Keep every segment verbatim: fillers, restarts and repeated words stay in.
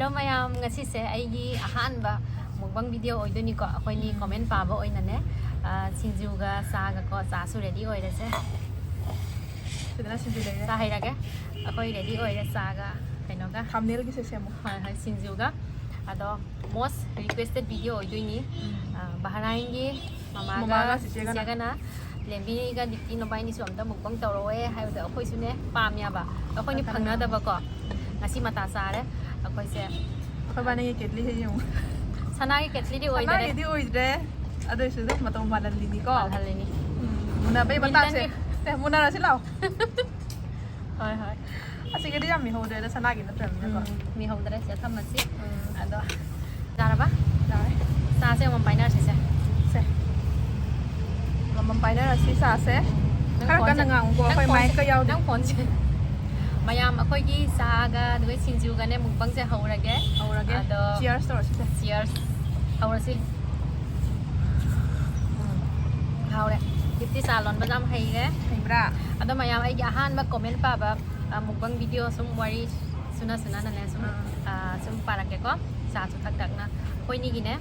ꯃꯌꯥꯝ, ꯉꯁꯤꯁꯦ ꯑꯩꯒꯤ ꯑꯍꯥꯟꯕ mukbang video ꯑꯣꯏꯗꯣꯏꯅꯤꯀꯣ꯫ ꯑꯩꯈꯣꯏꯅꯤ comment ꯄꯥꯕ ꯑꯣꯏꯅꯅꯦ, ꯑ, ꯁꯤꯡꯖꯨꯒ ꯆꯥꯒꯀꯣ, ꯆꯥꯁꯨ ready ꯑꯣꯏꯔꯁꯦ꯫ ꯁꯤꯗꯅ ꯁꯤꯡꯖꯨ ꯂꯩꯔꯦ꯫ ꯆꯥ ꯍꯩꯔꯒꯦ꯫ ꯑꯩꯈꯣꯏ ready ꯑꯣꯏꯔꯦ ꯆꯥꯒ ꯀꯩꯅꯣꯒ꯫ Thumbnailꯒꯤꯁꯦ ꯁꯦꯝꯃꯣ꯫ ꯍꯣꯏ, ꯍꯣꯏ, ꯁꯤꯡꯖꯨꯒ꯫ ꯑꯗꯣ most requested video ꯑꯣꯏꯗꯣꯏꯅꯤ꯫ ꯎꯝ꯫ ꯑ, ꯕꯍꯔꯥꯏꯟꯒꯤ ꯃꯃꯥꯒ ꯃꯃꯥꯒ ꯆꯤꯆꯦꯒꯅ꯫ ꯆꯤꯆꯦꯒꯅ ꯂꯦꯝꯕꯤꯒ ꯗꯤꯞꯇꯤ ꯅꯕꯥꯏꯅꯤꯁꯨ ꯑꯝꯇ mukbang ꯇꯧꯔꯛꯑꯣ ꯍꯥꯏꯕꯗ ꯑꯩꯈꯣꯏꯁꯨꯅꯦ ꯄꯥꯝꯃꯦꯕ꯫ ꯑꯩꯈꯣꯏꯅꯤ ꯃꯇꯝ ꯐꯪꯅꯗꯕꯀꯣ꯫ ꯉꯁꯤ ꯃꯇꯥ ꯆꯥꯔꯦ ꯑꯩꯈꯣꯏꯁꯦ꯫ ꯑꯩꯈꯣꯏ ꯕꯥꯅꯤꯒꯤ ꯀꯦꯠꯂꯤꯁꯦ ꯌꯦꯡꯉꯨ꯫ ꯁꯅꯥꯒꯤ ꯀꯦꯠꯂꯤꯗꯤ ꯑꯣꯏꯗꯔꯦ꯫ ꯁꯅꯥꯒꯤꯗꯤ ꯑꯣꯏꯗ꯭ꯔꯦ꯫ ꯑꯗꯨ ꯑꯣꯏꯁꯨ ꯑꯗꯨꯝ ꯃꯇꯧ ꯃꯥꯜꯍꯜꯂꯤꯅꯤꯀꯣ꯫ ꯃꯥꯜꯍꯜꯂꯤꯅꯤ꯫ ꯎꯝ, ꯃꯨꯟꯅꯕꯩ ꯃꯇꯥꯡꯁꯦ꯫ ꯃꯤꯜꯇꯟꯒꯤ ꯑꯦ, ꯃꯨꯟꯅꯔꯁꯤ ꯂꯥꯛꯑꯣ꯫ ꯍꯣꯏ, ꯍꯣꯏ꯫ ꯑꯁꯤꯒꯤꯗꯤ ꯌꯥꯝ ꯃꯤꯍꯧꯗ꯭ꯔꯦꯗ, ꯁꯅꯥꯒꯤ ꯅꯠꯇ꯭ꯔꯕꯅꯤꯅꯀꯣ꯫ ꯎꯝ, ꯃꯤꯍꯧꯗ꯭ꯔꯦ, ꯁꯤꯗ ꯊꯝꯃꯁꯤ꯫ ꯎꯝ꯫ ꯑꯗꯣ, ꯌꯥꯔꯕ? ꯌꯥꯔꯦ꯫ ꯆꯥꯁꯦ ꯑꯃꯃꯝ ꯄꯥꯏꯅꯔꯁꯤꯁꯦ꯫ ꯁꯦ꯫ ꯑꯃꯃꯝ ꯄꯥꯏꯅꯔꯁꯤ, ꯆꯥꯁꯦ꯫ ꯅꯪ ꯈꯔ ꯀꯟꯅ ꯐꯣꯟꯁꯦ, ꯉꯥꯡꯉꯨꯀꯣ, ꯅꯪ ꯑꯩꯈꯣꯏ ꯐꯣꯟꯁꯦ, ꯃꯥꯏꯛꯀ ꯌꯥꯎꯗꯦ꯫ ꯅꯪ ꯐꯣꯟꯁꯦ꯫ ꯃꯌꯥꯝ, ꯑꯩꯈꯣꯏꯒꯤ ꯆꯥꯒ ꯑꯗꯨꯒ ꯁꯤꯡꯖꯨꯒꯅꯦ mukbangꯁꯦ ꯍꯧꯔꯒꯦ꯫ ꯍꯧꯔꯒꯦ꯫ ꯑꯗꯣ cheers ꯇꯧꯔꯁꯤꯁꯦ꯫ Cheers꯫ ꯍꯧꯔꯁꯤ꯫ ꯎꯝ꯫ ꯍꯥꯎꯔꯦ꯫ ꯗꯤꯞꯇꯤ ꯆꯥ ꯂꯣꯟꯕꯁꯦ ꯌꯥꯝ ꯍꯩꯔꯦ꯫ ꯍꯩꯕ꯭ꯔꯥ? ꯑꯗꯣ ꯃꯌꯥꯝ, ꯑꯩꯒꯤ ꯑꯍꯥꯟꯕ comment ꯄꯥꯕ, ꯑ, mukbang video ꯁꯨꯝ ꯋꯥꯔꯤ ꯁꯨꯅ ꯁꯨꯅꯅꯅꯦ ꯁꯨꯝ, ꯑꯥ꯫ ꯑ, ꯁꯨꯝ ꯄꯥꯔꯛꯀꯦꯀꯣ꯫ ꯆꯥꯁꯨ ꯊꯛ ꯊꯛꯅ꯫ ꯑꯩꯈꯣꯏꯅꯤꯒꯤꯅꯦ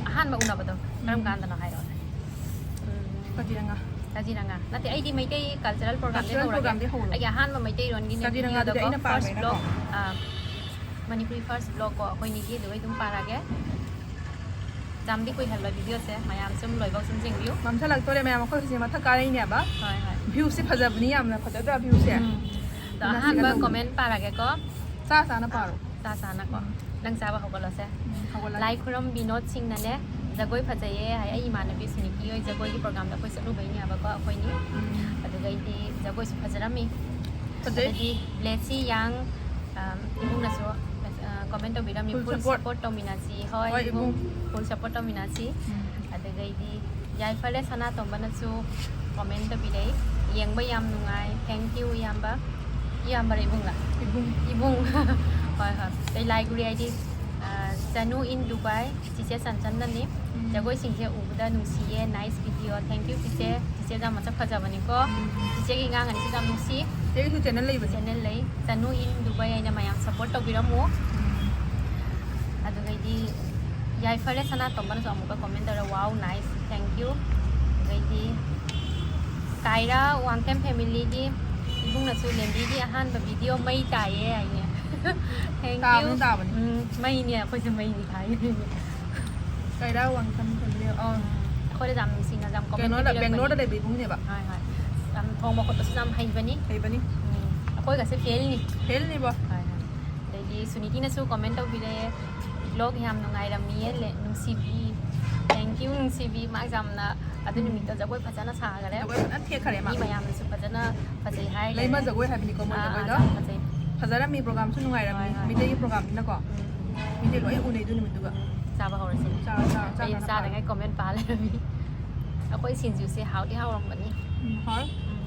ꯑꯍꯥꯟꯕ ꯎꯅꯕꯗꯣ ꯀꯔꯝ ꯎꯝ꯫ ꯀꯥꯟꯗꯅꯣ ꯍꯥꯏꯔꯛꯑꯣꯅꯦ꯫ ꯎꯝ꯫ ꯀꯖꯤꯔꯪꯒꯥ꯫ ꯀꯖꯤꯔꯪꯒꯥ꯫ ꯅꯠꯇꯦ, ꯑꯩꯗꯤ ꯃꯩꯇꯩ cultural programꯗꯩ cultural ꯍꯧꯔꯒꯦ꯫ Programꯗꯩ ꯍꯧꯔꯣ꯫ ꯑꯩꯒꯤ ꯑꯍꯥꯟꯕ ꯃꯩꯇꯩꯔꯣꯟꯒꯤꯅꯦ ꯀꯖꯤꯔꯪꯒꯥꯗꯨꯗꯤ videoꯗꯀꯣ, ꯑꯩꯅ first ꯄꯥꯝꯃꯦꯅꯀꯣ꯫ Vlog, ꯑ, Manipuri first vlogꯀꯣ ꯑꯩꯈꯣꯏꯅꯤꯒꯤ, ꯑꯗꯨꯒ ꯑꯗꯨꯝ ꯄꯥꯔꯛꯑꯒꯦ꯫ ꯌꯥꯝꯗꯤ ꯀꯨꯏꯍꯜꯂꯣꯏ videoꯁꯦ, ꯃꯌꯥꯝ ꯁꯨꯝ ꯂꯣꯏꯐꯧ ꯁꯨꯝ ꯌꯦꯡꯕꯤꯌꯨ꯫ ꯃꯝꯁꯜꯂꯛꯇꯣꯔꯦ ꯃꯌꯥꯝ, ꯑꯩꯈꯣꯏ ꯍꯧꯖꯤꯛ ꯃꯊꯛ ꯀꯥꯔꯛꯏꯅꯦꯕ꯫ ꯍꯣꯏ, ꯍꯣꯏ꯫ Viewꯁꯦ ꯐꯖꯕꯅꯤ ꯌꯥꯝꯅ, ꯐꯖꯗ꯭ꯔꯥ viewꯁꯦ? ꯎꯝ꯫ ꯑꯗꯣ ꯃꯁꯤꯒ ꯑꯍꯥꯟꯕ ꯇꯧꯕ꯫ Comment ꯄꯥꯔꯛꯑꯒꯦꯀꯣ꯫ ꯆꯥ ꯆꯥꯅ ꯄꯥꯔꯣ꯫ ꯆꯥ ꯆꯥꯅꯀꯣ꯫ ꯎꯝ꯫ ꯅꯪ ꯆꯥꯕ ꯍꯧꯒꯠꯂꯣꯁꯦ꯫ ꯎꯝ, ꯍꯧꯒꯠꯂꯒꯦ꯫ ꯂꯥꯏꯈꯨꯔꯝ ꯕꯤꯅꯣꯗ ꯁꯤꯡꯅꯅꯦ, "ꯖꯒꯣꯏ ꯐꯖꯩꯌꯦ" ꯍꯥꯏ꯫ ꯑꯩ ꯏꯃꯥꯟꯅꯕꯤ ꯁꯨꯅꯤꯀꯤ ꯍꯣꯏ ꯖꯒꯣꯏꯒꯤ programꯗ ꯑꯩꯈꯣꯏ ꯆꯠꯂꯨꯕꯩꯅꯦꯕꯀꯣ ꯑꯩꯈꯣꯏꯅꯤ꯫ ꯎꯝ꯫ ꯑꯗꯨꯒꯩꯗꯤ ꯖꯒꯣꯏꯁꯨ ꯐꯖꯔꯝꯃꯤ꯫ ꯐꯖꯩ꯫ ꯑꯗꯒꯤ ꯕ꯭ꯂꯦꯁꯤ ꯌꯥꯡ, ꯑꯝ, ꯏꯃꯨꯡꯅꯁꯨ, ꯑ, comment ꯇꯧꯕꯤꯔꯝꯃꯤ, "Full full support꯫ Support ꯇꯧꯃꯤꯟꯅꯁꯤ"꯫ ꯍꯣꯏ, ꯍꯣꯏ, ꯏꯕꯨꯡ, ꯏꯕꯨꯡ꯫ Full support ꯇꯧꯃꯤꯟꯅꯁꯤ꯫ ꯎꯝ꯫ ꯑꯗꯨꯒꯩꯗꯤ ꯌꯥꯏꯐꯔꯦ ꯁꯅꯥꯇꯣꯝꯕꯅꯁꯨ comment ꯇꯧꯕꯤꯔꯛꯏ, "ꯌꯦꯡꯕ ꯌꯥꯝ ꯅꯨꯡꯉꯥꯏ, thank you ꯏꯌꯥꯝꯕ"꯫ ꯏꯌꯥꯝꯕꯔ ꯏꯕꯨꯡꯂ? ꯏꯕꯨꯡ꯫ ꯏꯕꯨꯡ꯫ ꯍꯣꯏ, ꯍꯣꯏ꯫ ꯑꯗꯩ ꯂꯥꯏꯒꯨꯔꯤ ꯍꯥꯏꯗꯤ, ꯑ, ꯆꯅꯨ in Dubai, ꯆꯤꯆꯦ ꯆꯟꯆꯟꯅꯅꯤ꯫ ꯎꯝ꯫ "ꯖꯒꯣꯏꯁꯤꯡꯁꯦ ꯎꯕꯗ ꯅꯨꯡꯁꯤꯌꯦ, nice video, thank you ꯆꯤꯆꯦ"꯫ ꯆꯤꯆꯦꯗ ꯃꯁꯛ ꯐꯖꯕꯅꯤꯀꯣ꯫ ꯎꯝ꯫ ꯆꯤꯆꯦꯒꯤ ꯑꯉꯥꯡ ꯑꯅꯤꯁꯤꯁꯨ ꯌꯥꯝ ꯅꯨꯡꯁꯤ꯫ ꯆꯤꯆꯦꯒꯤꯁꯨ channel ꯂꯩꯕꯅꯦ꯫ Channel ꯂꯩ꯫ ꯆꯅꯨ in Dubai ꯍꯥꯏꯅ ꯃꯌꯥꯝ support ꯇꯧꯕꯤꯔꯝꯃꯨ꯫ ꯎꯝ꯫ ꯑꯗꯩꯗꯤ ꯌꯥꯏꯐꯔꯦ ꯁꯅꯥꯇꯣꯝꯕꯅꯁꯨ ꯑꯃꯨꯛꯀ comment ꯇꯧꯔꯦ, wow, nice, thank you. ꯑꯗꯩꯗꯤ ꯀꯥꯏꯔꯥ ꯋꯥꯡꯈꯦꯝ familyꯒꯤ ꯏꯕꯨꯡꯅꯁꯨ ꯂꯦꯝꯕꯤꯒꯤ ꯑꯍꯥꯟꯕ video ꯃꯩ ꯇꯥꯏꯌꯦ ꯍꯥꯏꯅꯦ꯫ Thank you. ꯇꯥꯕꯅꯤ, ꯇꯥꯕꯅꯤ꯫ ꯎꯝ, ꯃꯩꯅꯦ, ꯑꯩꯈꯣꯏꯁꯨ ꯃꯩꯅꯤ ꯊꯥꯏꯅꯦ꯫ ꯀꯥꯏꯔꯥ ꯋꯥꯡꯈꯦꯝ family, ꯑꯣ꯫ ꯑꯩꯈꯣꯏꯗ ꯌꯥꯝ ꯅꯨꯡꯁꯤꯅ ꯌꯥꯝ comment ꯀꯩꯅꯣꯗ, ꯄꯤꯕꯤꯔꯛꯄꯅꯤ꯫ ꯕꯦꯡꯒ꯭ꯂꯣꯔꯗ ꯂꯩꯕ ꯏꯕꯨꯡꯅꯦꯕ꯫ ꯍꯣꯏ, ꯍꯣꯏ꯫ ꯌꯥꯝ ꯊꯣꯡꯕ ꯈꯣꯠꯄꯁꯨ ꯌꯥꯝ ꯍꯩꯕꯅꯤ꯫ ꯍꯩꯕꯅꯤ꯫ ꯎꯝ, ꯑꯩꯈꯣꯏꯒꯁꯦ failꯅꯤ꯫ Failꯅꯤꯕꯣ꯫ ꯍꯣꯏ, ꯍꯣꯏ꯫ ꯑꯗꯩꯗꯤ ꯁꯨꯅꯤꯇꯤꯅꯁꯨ comment ꯇꯧꯕꯤꯔꯛꯑꯦ, "Vlog ꯌꯥꯝ ꯅꯨꯡꯉꯥꯏꯔꯝꯃꯤꯌꯦ ꯂꯦ-, ꯅꯨꯡꯁꯤꯕꯤ"꯫ Thank you, ꯅꯨꯡꯁꯤꯕꯤ꯫ ꯃꯥ ꯌꯥꯝꯅ ꯑꯗꯨ ꯅꯨꯃꯤꯠꯇꯣ ꯖꯒꯣꯏ ꯐꯖꯅ ꯁꯥꯈꯔꯦ꯫ ꯖꯒꯣꯏ ꯐꯖꯅ ꯊꯦꯛꯈꯔꯦ ꯃꯥ꯫ ꯃꯤ ꯃꯌꯥꯝꯅꯁꯨ ꯐꯖꯅ ꯐꯖꯩ ꯍꯥꯏꯈꯔꯦ꯫ ꯂꯩꯃ ꯖꯒꯣꯏ ꯍꯥꯏꯕꯅꯤꯀꯣ ꯃꯣꯏ ꯑꯥ, ꯑꯥ, ꯖꯒꯣꯏꯗꯣ꯫ ꯌꯥꯝ ꯐꯖꯩ꯫ ꯐꯖꯔꯝꯃꯤ, programꯁꯨ ꯅꯨꯡꯉꯥꯏꯔꯝꯃꯤ꯫ ꯍꯣꯏ, ꯍꯣꯏ꯫ ꯃꯤꯇꯩꯒꯤ programꯅꯤꯅꯀꯣ꯫ ꯎꯝ, ꯎꯝ꯫ ꯃꯤꯇꯩ ꯂꯣꯏ ꯎꯅꯩ ꯑꯗꯨ ꯅꯨꯃꯤꯠꯇꯨꯒ꯫ ꯆꯥꯕ ꯍꯧꯔꯁꯤ꯫ ꯆꯥ-, ꯆꯥ-, ꯑꯩ ꯆꯥꯅꯕ ꯆꯥꯗꯉꯥꯏ comment ꯄꯥ ꯂꯩꯔꯝꯃꯤ꯫ ꯑꯩꯈꯣꯏ ꯁꯤꯡꯖꯨꯁꯦ ꯍꯥꯎꯗꯤ ꯍꯥꯎꯔꯝꯒꯅꯤ꯫ ꯎꯝ, ꯍꯥꯎꯔꯦ꯫ ꯎꯝ꯫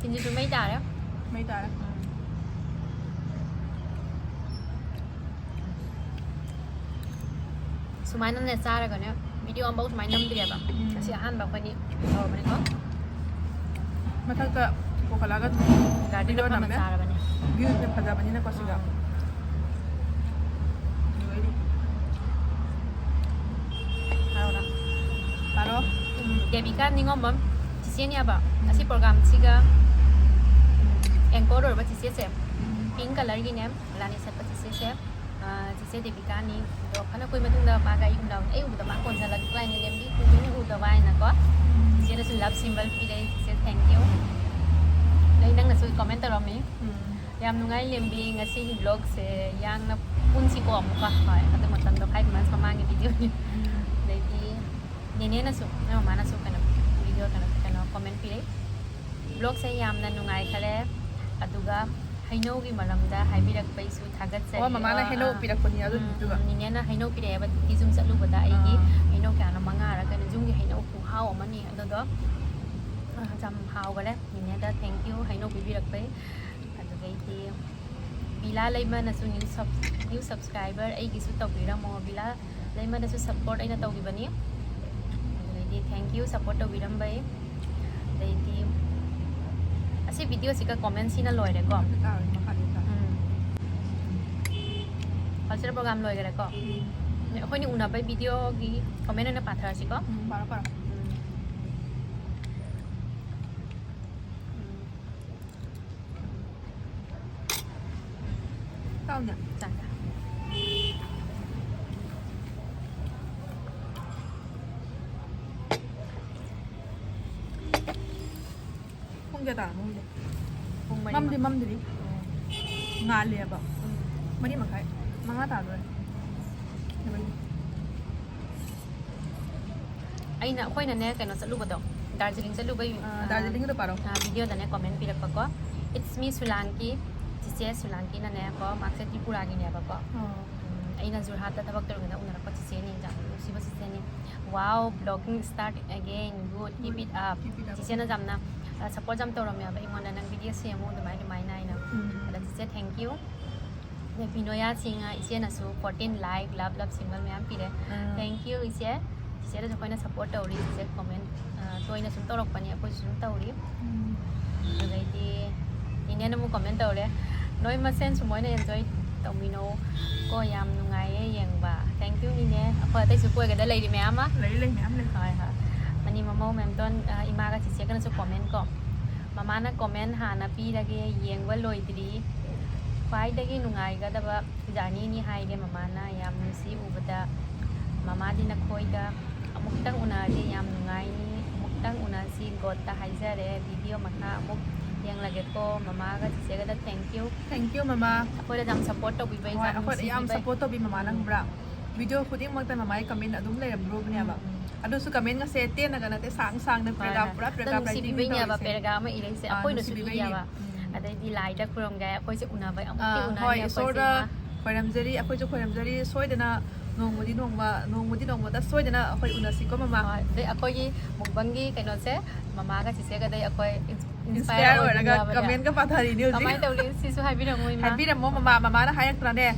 ꯁꯤꯡꯖꯨꯁꯨ ꯃꯩ ꯇꯥꯔꯦ꯫ ꯃꯩ ꯇꯥꯔꯦ꯫ ꯎꯝ꯫ ꯁꯨꯃꯥꯏꯅꯅꯦ ꯆꯥꯔꯒꯅꯦ, video ꯑꯃꯐꯥꯎ ꯁꯨꯃꯥꯏꯅ ꯅꯝꯗ꯭ꯔꯤꯑꯕ꯫ ꯎꯝ꯫ ꯑꯁꯤ ꯑꯍꯥꯟꯕ ꯑꯩꯈꯣꯏꯅꯤ ꯇꯧꯔꯕꯅꯤꯀꯣ꯫ ꯃꯊꯛꯇ ꯄꯨꯈꯠꯂꯒ ꯒꯥꯔꯗꯦꯟꯗ video ꯐꯝꯃ ꯅꯝꯃꯦ꯫ ꯆꯥꯔꯕꯅꯤ꯫ Viewꯁꯦ ꯐꯖꯕꯅꯤꯅꯀꯣ ꯁꯤꯗ꯫ ꯎꯝ꯫ ꯑꯗꯨꯒꯩꯗꯤ꯫ ꯍꯥꯏꯔꯣꯅ꯫ ꯍꯥꯏꯔꯣ꯫ ꯎꯝ, ꯗꯦꯕꯤꯀꯥ ꯅꯤꯉꯣꯝꯕꯝ ꯆꯤꯆꯦꯅꯦꯕ꯫ ꯑꯁꯤ programꯁꯤꯒ, ꯎꯝ, anchor ꯑꯣꯏꯔꯕ ꯆꯤꯆꯦꯁꯦ꯫ ꯎꯝ꯫ Pink colourꯒꯤꯅꯦ, ꯔꯥꯅꯤ ꯁꯦꯠꯄ ꯆꯤꯆꯦꯁꯦ꯫ ꯑꯥ, ꯆꯤꯆꯦ ꯗꯦꯕꯤꯀꯥꯅꯤ꯫ ꯑꯗꯣ ꯐꯅ ꯀꯨꯏ ꯃꯇꯨꯡꯗ ꯃꯥꯒ ꯑꯩ ꯎꯅꯕꯅꯦ꯫ ꯑꯩ ꯎꯕꯗ ꯃꯥ ꯀꯣꯟꯖꯜꯂꯛꯄ ꯍꯥꯏꯅ ꯂꯦꯝꯕꯤ ꯀꯨꯏꯅ ꯎꯗꯕ ꯍꯥꯏꯅꯀꯣ꯫ ꯆꯤꯆꯦꯅꯁꯨ love symbol ꯄꯤꯔꯛꯏ꯫ ꯆꯤꯆꯦ, thank you꯫ ꯑꯗꯩ ꯅꯪꯅꯁꯨ comment ꯇꯧꯔꯝꯃꯤ꯫ ꯎꯝ꯫ ꯌꯥꯝ ꯅꯨꯡꯉꯥꯏ ꯂꯦꯝꯕꯤ, ꯉꯁꯤꯒꯤ vlogꯁꯦ ꯌꯥꯡꯅ ꯄꯨꯟꯁꯤꯀꯣ ꯑꯃꯨꯛꯀ꯫ ꯍꯣꯏ, ꯑꯗꯨ ꯃꯇꯝꯗꯣ five months ꯃꯃꯥꯡꯒꯤ videoꯅꯤ꯫ ꯎꯝ꯫ ꯑꯗꯩꯗꯤ ꯅꯦꯅꯦꯅꯁꯨ, ꯅꯣꯏ ꯃꯃꯥꯅꯁꯨ ꯀꯩꯅꯣ, video ꯀꯩꯅꯣ, ꯀꯩꯅꯣ comment ꯄꯤꯔꯛꯏ꯫ Vlogꯁꯦ ꯌꯥꯝꯅ ꯅꯨꯡꯉꯥꯏꯈꯔꯦ꯫ ꯑꯗꯨꯒ ꯍꯩꯅꯧꯒꯤ ꯃꯔꯝꯗ ꯍꯥꯏꯕꯤꯔꯛꯄꯩꯁꯨ ꯊꯥꯒꯠꯆꯔꯤ꯫ ꯑꯣ, ꯃꯃꯥꯅ ꯑꯣ, ꯍꯩꯅꯧ ꯑꯥ꯫ ꯄꯤꯔꯛꯄꯅꯤ ꯎꯝ, ꯑꯗꯨꯒꯤꯗꯨꯒ꯫ ꯎꯝ, ꯅꯦꯅꯦꯅ ꯍꯩꯅꯧ ꯄꯤꯔꯛꯑꯦꯕ, ꯇꯤꯇꯤ ꯌꯨꯝ ꯆꯠꯂꯨꯕꯗ ꯑꯩꯒꯤ ꯑꯥ꯫ ꯍꯩꯅꯧ ꯀꯌꯥꯅꯣ ꯃꯉꯥꯔ ꯀꯩꯅꯣ, ꯌꯨꯝꯒꯤ ꯍꯩꯅꯧ ꯈꯨꯍꯥꯎ ꯑꯃꯅꯤ ꯑꯗꯨꯗꯣ꯫ ꯑꯥ, ꯌꯥꯝ ꯍꯥꯎꯈꯔꯦ꯫ ꯅꯦꯅꯦꯗ thank you, ꯍꯩꯅꯧ ꯄꯤꯕꯤꯔꯛꯄꯩ꯫ ꯑꯗꯨꯗꯩꯗꯤ ꯕꯤꯂꯥ ꯂꯩꯃꯅꯁꯨ new sub-, new subscriber ꯑꯩꯒꯤꯁꯨ ꯇꯧꯕꯤꯔꯝꯃꯣ꯫ ꯕꯤꯂꯥ ꯂꯩꯃꯗꯁꯨ support ꯑꯩꯅ ꯇꯧꯈꯤꯕꯅꯤ꯫ ꯑꯗꯨꯗꯩꯗꯤ thank you support ꯇꯧꯕꯤꯔꯝꯕꯩ꯫ ꯑꯗꯩꯗꯤ ꯑꯁꯤ videoꯁꯤꯒ commentꯁꯤꯅ ꯂꯣꯏꯔꯦꯀꯣ꯫ ꯇꯥꯔꯣꯏ, ꯃꯈꯥꯗꯤ꯫ ꯁꯤꯗ ꯄ꯭ꯔꯣꯒ꯭ꯔꯥꯝ ꯂꯣꯏꯈꯔꯦꯀꯣ꯫ ꯑꯩꯈꯣꯏꯅꯤ ꯎꯅꯕꯩ ꯚꯤꯗꯤꯑꯣꯒꯤ ꯀꯣꯃꯦꯟ ꯑꯣꯏꯅ ꯄꯥꯊꯔꯁꯤꯀꯣ꯫ ꯎꯝ, ꯄꯥꯔꯣ, ꯄꯥꯔꯣ꯫ ꯆꯥꯎꯅꯦ꯫ ꯆꯥꯛ ꯆꯥ꯫ ꯄꯨꯡ ꯀꯌꯥ ꯇꯥꯔꯃꯣ ꯈꯪꯗꯦ꯫ ꯄꯨꯡ ꯃꯔꯤ ꯃꯝꯗꯤ ꯃꯈꯥꯏ꯫ ꯃꯝꯗ꯭ꯔꯤ꯫ ꯉꯥꯜꯂꯤꯑꯕ꯫ ꯃꯔꯤ ꯃꯈꯥꯏ꯫ ꯃꯉꯥ ꯇꯥꯗꯣꯔꯦ꯫ ꯑꯩꯅ, ꯑꯩꯈꯣꯏꯅꯅꯦ, ꯀꯩꯅꯣ ꯆꯠꯂꯨꯕꯗꯣ, ꯗꯥꯔꯖꯤꯂꯤꯡ ꯆꯠꯂꯨꯕꯩ, ꯑꯥ, ꯗꯥꯔꯖꯤꯂꯤꯡꯒꯤꯗꯣ ꯄꯥꯔꯣ꯫ ꯑꯥ, ꯚꯤꯗꯤꯑꯣꯗꯅꯦ ꯀꯣꯃꯦꯟ ꯄꯤꯔꯛꯄꯀꯣ, "It's me ꯁꯨꯂꯥꯡꯀꯤ", ꯆꯤꯆꯦ ꯁꯨꯂꯥꯡꯀꯤꯅꯅꯦꯀꯣ, ꯃꯥꯁꯦ ꯇ꯭ꯔꯤꯄꯨꯔꯥꯒꯤꯅꯦꯕꯀꯣ꯫ ꯑꯥ꯫ ꯎꯝ, ꯑꯩꯅ ꯖꯨꯔꯍꯥꯠꯇ ꯊꯕꯛ ꯇꯧꯔꯤꯉꯩꯗ ꯎꯅꯔꯛꯄ ꯆꯤꯆꯦꯅꯤ, ꯌꯥꯝ ꯅꯨꯡꯁꯤꯕ ꯆꯤꯆꯦꯅꯤ꯫ "Wow, vlogging start again, good, keep it up." Keep it up. ꯆꯤꯆꯦꯅ ꯌꯥꯝꯅ, ꯑ, ꯁꯞꯄꯣꯔꯠ ꯌꯥꯝ ꯇꯧꯔꯝꯃꯦꯕ ꯑꯩꯉꯣꯟꯗ, "ꯅꯪ ꯚꯤꯗꯤꯑꯣ ꯁꯦꯝꯃꯨ", ꯑꯗꯨꯃꯥꯏ ꯑꯗꯨꯃꯥꯏꯅ ꯍꯥꯏꯅ꯫ ꯎꯝ꯫ ꯑꯗ ꯆꯤꯆꯦ, thank you꯫ ꯑꯗꯩ ꯕꯤꯅꯣꯌꯥ ꯁꯤꯡ, ꯑ, ꯏꯆꯦꯅꯁꯨ fourteen like, love, love symbol ꯃꯌꯥꯝ ꯄꯤꯔꯦ꯫ ꯑꯥ꯫ Thank you, ꯏꯆꯦ꯫ ꯆꯤꯆꯦꯗꯁꯨ ꯑꯩꯈꯣꯏꯅ ꯁꯞꯄꯣꯔꯠ ꯇꯧꯔꯤ, ꯆꯤꯆꯦ ꯀꯣꯃꯦꯟ, ꯑ, ꯇꯣꯏꯅ ꯁꯨꯝ ꯇꯧꯔꯛꯄꯅꯤ, ꯑꯩꯈꯣꯏꯁꯨ ꯁꯨꯝ ꯇꯧꯔꯤ꯫ ꯎꯝ꯫ ꯑꯗꯩꯗꯤ ꯏꯅꯦꯅ ꯑꯃꯨꯛ ꯀꯣꯃꯦꯟ ꯇꯧꯔꯦ, "ꯅꯣꯏ ꯃꯁꯦꯟ ꯁꯨꯃꯥꯏꯅ ꯑꯦꯟꯖꯣꯏ ꯇꯧꯃꯤꯟꯅꯧ ꯀꯣ, ꯌꯥꯝ ꯅꯨꯡꯉꯥꯏꯌꯦ ꯌꯦꯡꯕ꯫ Thank you, ꯏꯅꯦ꯫ ꯑꯩꯈꯣꯏ ꯑꯇꯩꯁꯨ ꯀꯣꯏꯒꯗ ꯂꯩꯔꯤ ꯃꯌꯥꯝ ꯑꯃ"꯫ ꯂꯩ, ꯂꯩ, ꯃꯌꯥꯝ ꯂꯩ꯫ ꯍꯣꯏ, ꯍꯣꯏ꯫ ꯃꯅꯤ ꯃꯃꯧ ꯃꯦꯝꯇꯣꯟ, ꯑ, ꯏꯃꯥꯒ ꯆꯤꯆꯦꯒꯅꯁꯨ ꯀꯣꯃꯦꯟ ꯀꯣ꯫ "ꯃꯃꯥꯅ ꯀꯣꯃꯦꯟ ꯍꯥꯟꯅ ꯄꯤꯔꯒꯦ, ꯌꯦꯡꯕ ꯂꯣꯏꯗ꯭ꯔꯤ꯫ ꯈ꯭ꯋꯥꯏꯗꯒꯤ ꯅꯨꯡꯉꯥꯏꯒꯗꯕ ꯖꯔꯅꯤꯅꯤ" ꯍꯥꯏꯒꯦ ꯃꯃꯥꯅ꯫ "ꯌꯥꯝ ꯅꯨꯡꯁꯤ ꯎꯕꯗ꯫ ꯃꯃꯥꯗꯤ ꯅꯈꯣꯏꯒ ꯑꯃꯨꯛꯇꯪ ꯎꯅꯔꯗꯤ ꯌꯥꯝ ꯅꯨꯡꯉꯥꯏꯅꯤ꯫ ꯑꯃꯨꯛꯇꯪ ꯎꯅꯁꯤ꯫ ꯒꯣꯠꯇ ꯍꯥꯏꯖꯔꯦ꯫ ꯚꯤꯗꯤꯑꯣ ꯃꯈꯥ ꯑꯃꯨꯛ ꯌꯦꯡꯂꯒꯦꯀꯣ꯫ ꯃꯃꯥꯒ ꯆꯤꯆꯦꯒꯗ thank you꯫ Thank you, ꯃꯃꯥ꯫ ꯑꯩꯈꯣꯏꯗ ꯌꯥꯝ ꯁꯞꯄꯣꯔꯠ ꯇꯧꯕꯤꯕꯩ, ꯍꯣꯏ, ꯌꯥꯝ ꯑꯩꯈꯣꯏꯗ ꯌꯥꯝ ꯅꯨꯡꯁꯤꯕꯤꯕꯩ꯫ ꯁꯞꯄꯣꯔꯠ ꯇꯧꯕꯤ ꯃꯃꯥꯅ, ꯎꯝ꯫ ꯈꯪꯕ꯭ꯔꯥ? ꯚꯤꯗꯤꯑꯣ ꯈꯨꯗꯤꯡꯃꯛꯇ ꯃꯃꯥꯒꯤ ꯀꯃꯦꯟ ꯑꯗꯨꯝ ꯂꯩꯔꯝꯗ꯭ꯔꯣꯕꯅꯦꯕ꯫ ꯎꯝ, ꯎꯝ꯫ ꯑꯗꯨꯁꯨ ꯀꯃꯦꯟꯒꯁꯦ ꯇꯦꯟꯅꯒ ꯅꯠꯇꯦ, ꯁꯥꯡ ꯁꯥꯡꯅ, ꯍꯣꯏ, paragraph, ꯍꯣꯏ꯫ ꯄꯨꯔꯥ ꯑꯗꯣ paragraph writing ꯇꯧꯔꯤꯁꯦ꯫ ꯄꯦꯔꯥꯒ꯭ꯔꯥꯐ ꯑꯃ ꯏꯔꯛꯏꯁꯦ, ꯑꯥ, ꯑꯩꯈꯣꯏꯅꯁꯨ ꯅꯨꯡꯁꯤꯕꯤꯕꯩꯅꯦ꯫ ꯏꯌꯦꯕ꯫ ꯎꯝ꯫ ꯑꯗꯩꯗꯤ ꯂꯥꯏꯗ ꯈꯨꯔꯨꯝꯒꯦ, ꯑꯩꯈꯣꯏꯁꯦ ꯎꯅꯕ ꯑꯃꯨꯛꯇꯤ ꯑꯥ, ꯎꯅꯅꯤ ꯍꯣꯏ, ꯑꯩꯈꯣꯏꯁꯦ ꯏꯁꯣꯔꯗ ꯃꯥ꯫ ꯈꯣꯏꯔꯝꯖꯔꯤ, ꯑꯩꯈꯣꯏꯁꯨ ꯈꯣꯏꯔꯝꯖꯔꯤ, ꯁꯣꯏꯗꯅ ꯅꯣꯡꯃꯗꯤ ꯅꯣꯡꯃ, ꯅꯣꯡꯃꯗꯤ ꯅꯣꯡꯃꯗ ꯁꯣꯏꯗꯅ ꯑꯩꯈꯣꯏ ꯎꯅꯁꯤꯀꯣ, ꯃꯃꯥ꯫ ꯍꯣꯏ, ꯑꯗꯩ ꯑꯩꯈꯣꯏꯒꯤ ꯃꯨꯛꯕꯪꯒꯤ ꯀꯩꯅꯣꯁꯦ, ꯃꯃꯥꯒ ꯆꯤꯆꯦꯒꯗꯩ ꯑꯩꯈꯣꯏ ins-, inspire Inspire ꯑꯣꯏꯔꯒ ꯎꯅꯕꯅꯦꯕ꯫ ꯀꯃꯦꯟꯒ ꯄꯥꯊꯔꯤꯅꯦ ꯍꯧꯖꯤꯛ꯫ ꯀꯃꯥꯏꯅ ꯇꯧꯔꯤ? ꯁꯤꯁꯨ ꯍꯥꯏꯕꯤꯔꯝꯃꯣ, ꯏꯃꯥ꯫ ꯍꯥꯏꯕꯤꯔꯝꯃꯣ, ꯃꯃꯥ꯫ ꯃꯃꯥꯅ ꯍꯥꯏꯔꯛꯇ꯭ꯔꯅꯦ?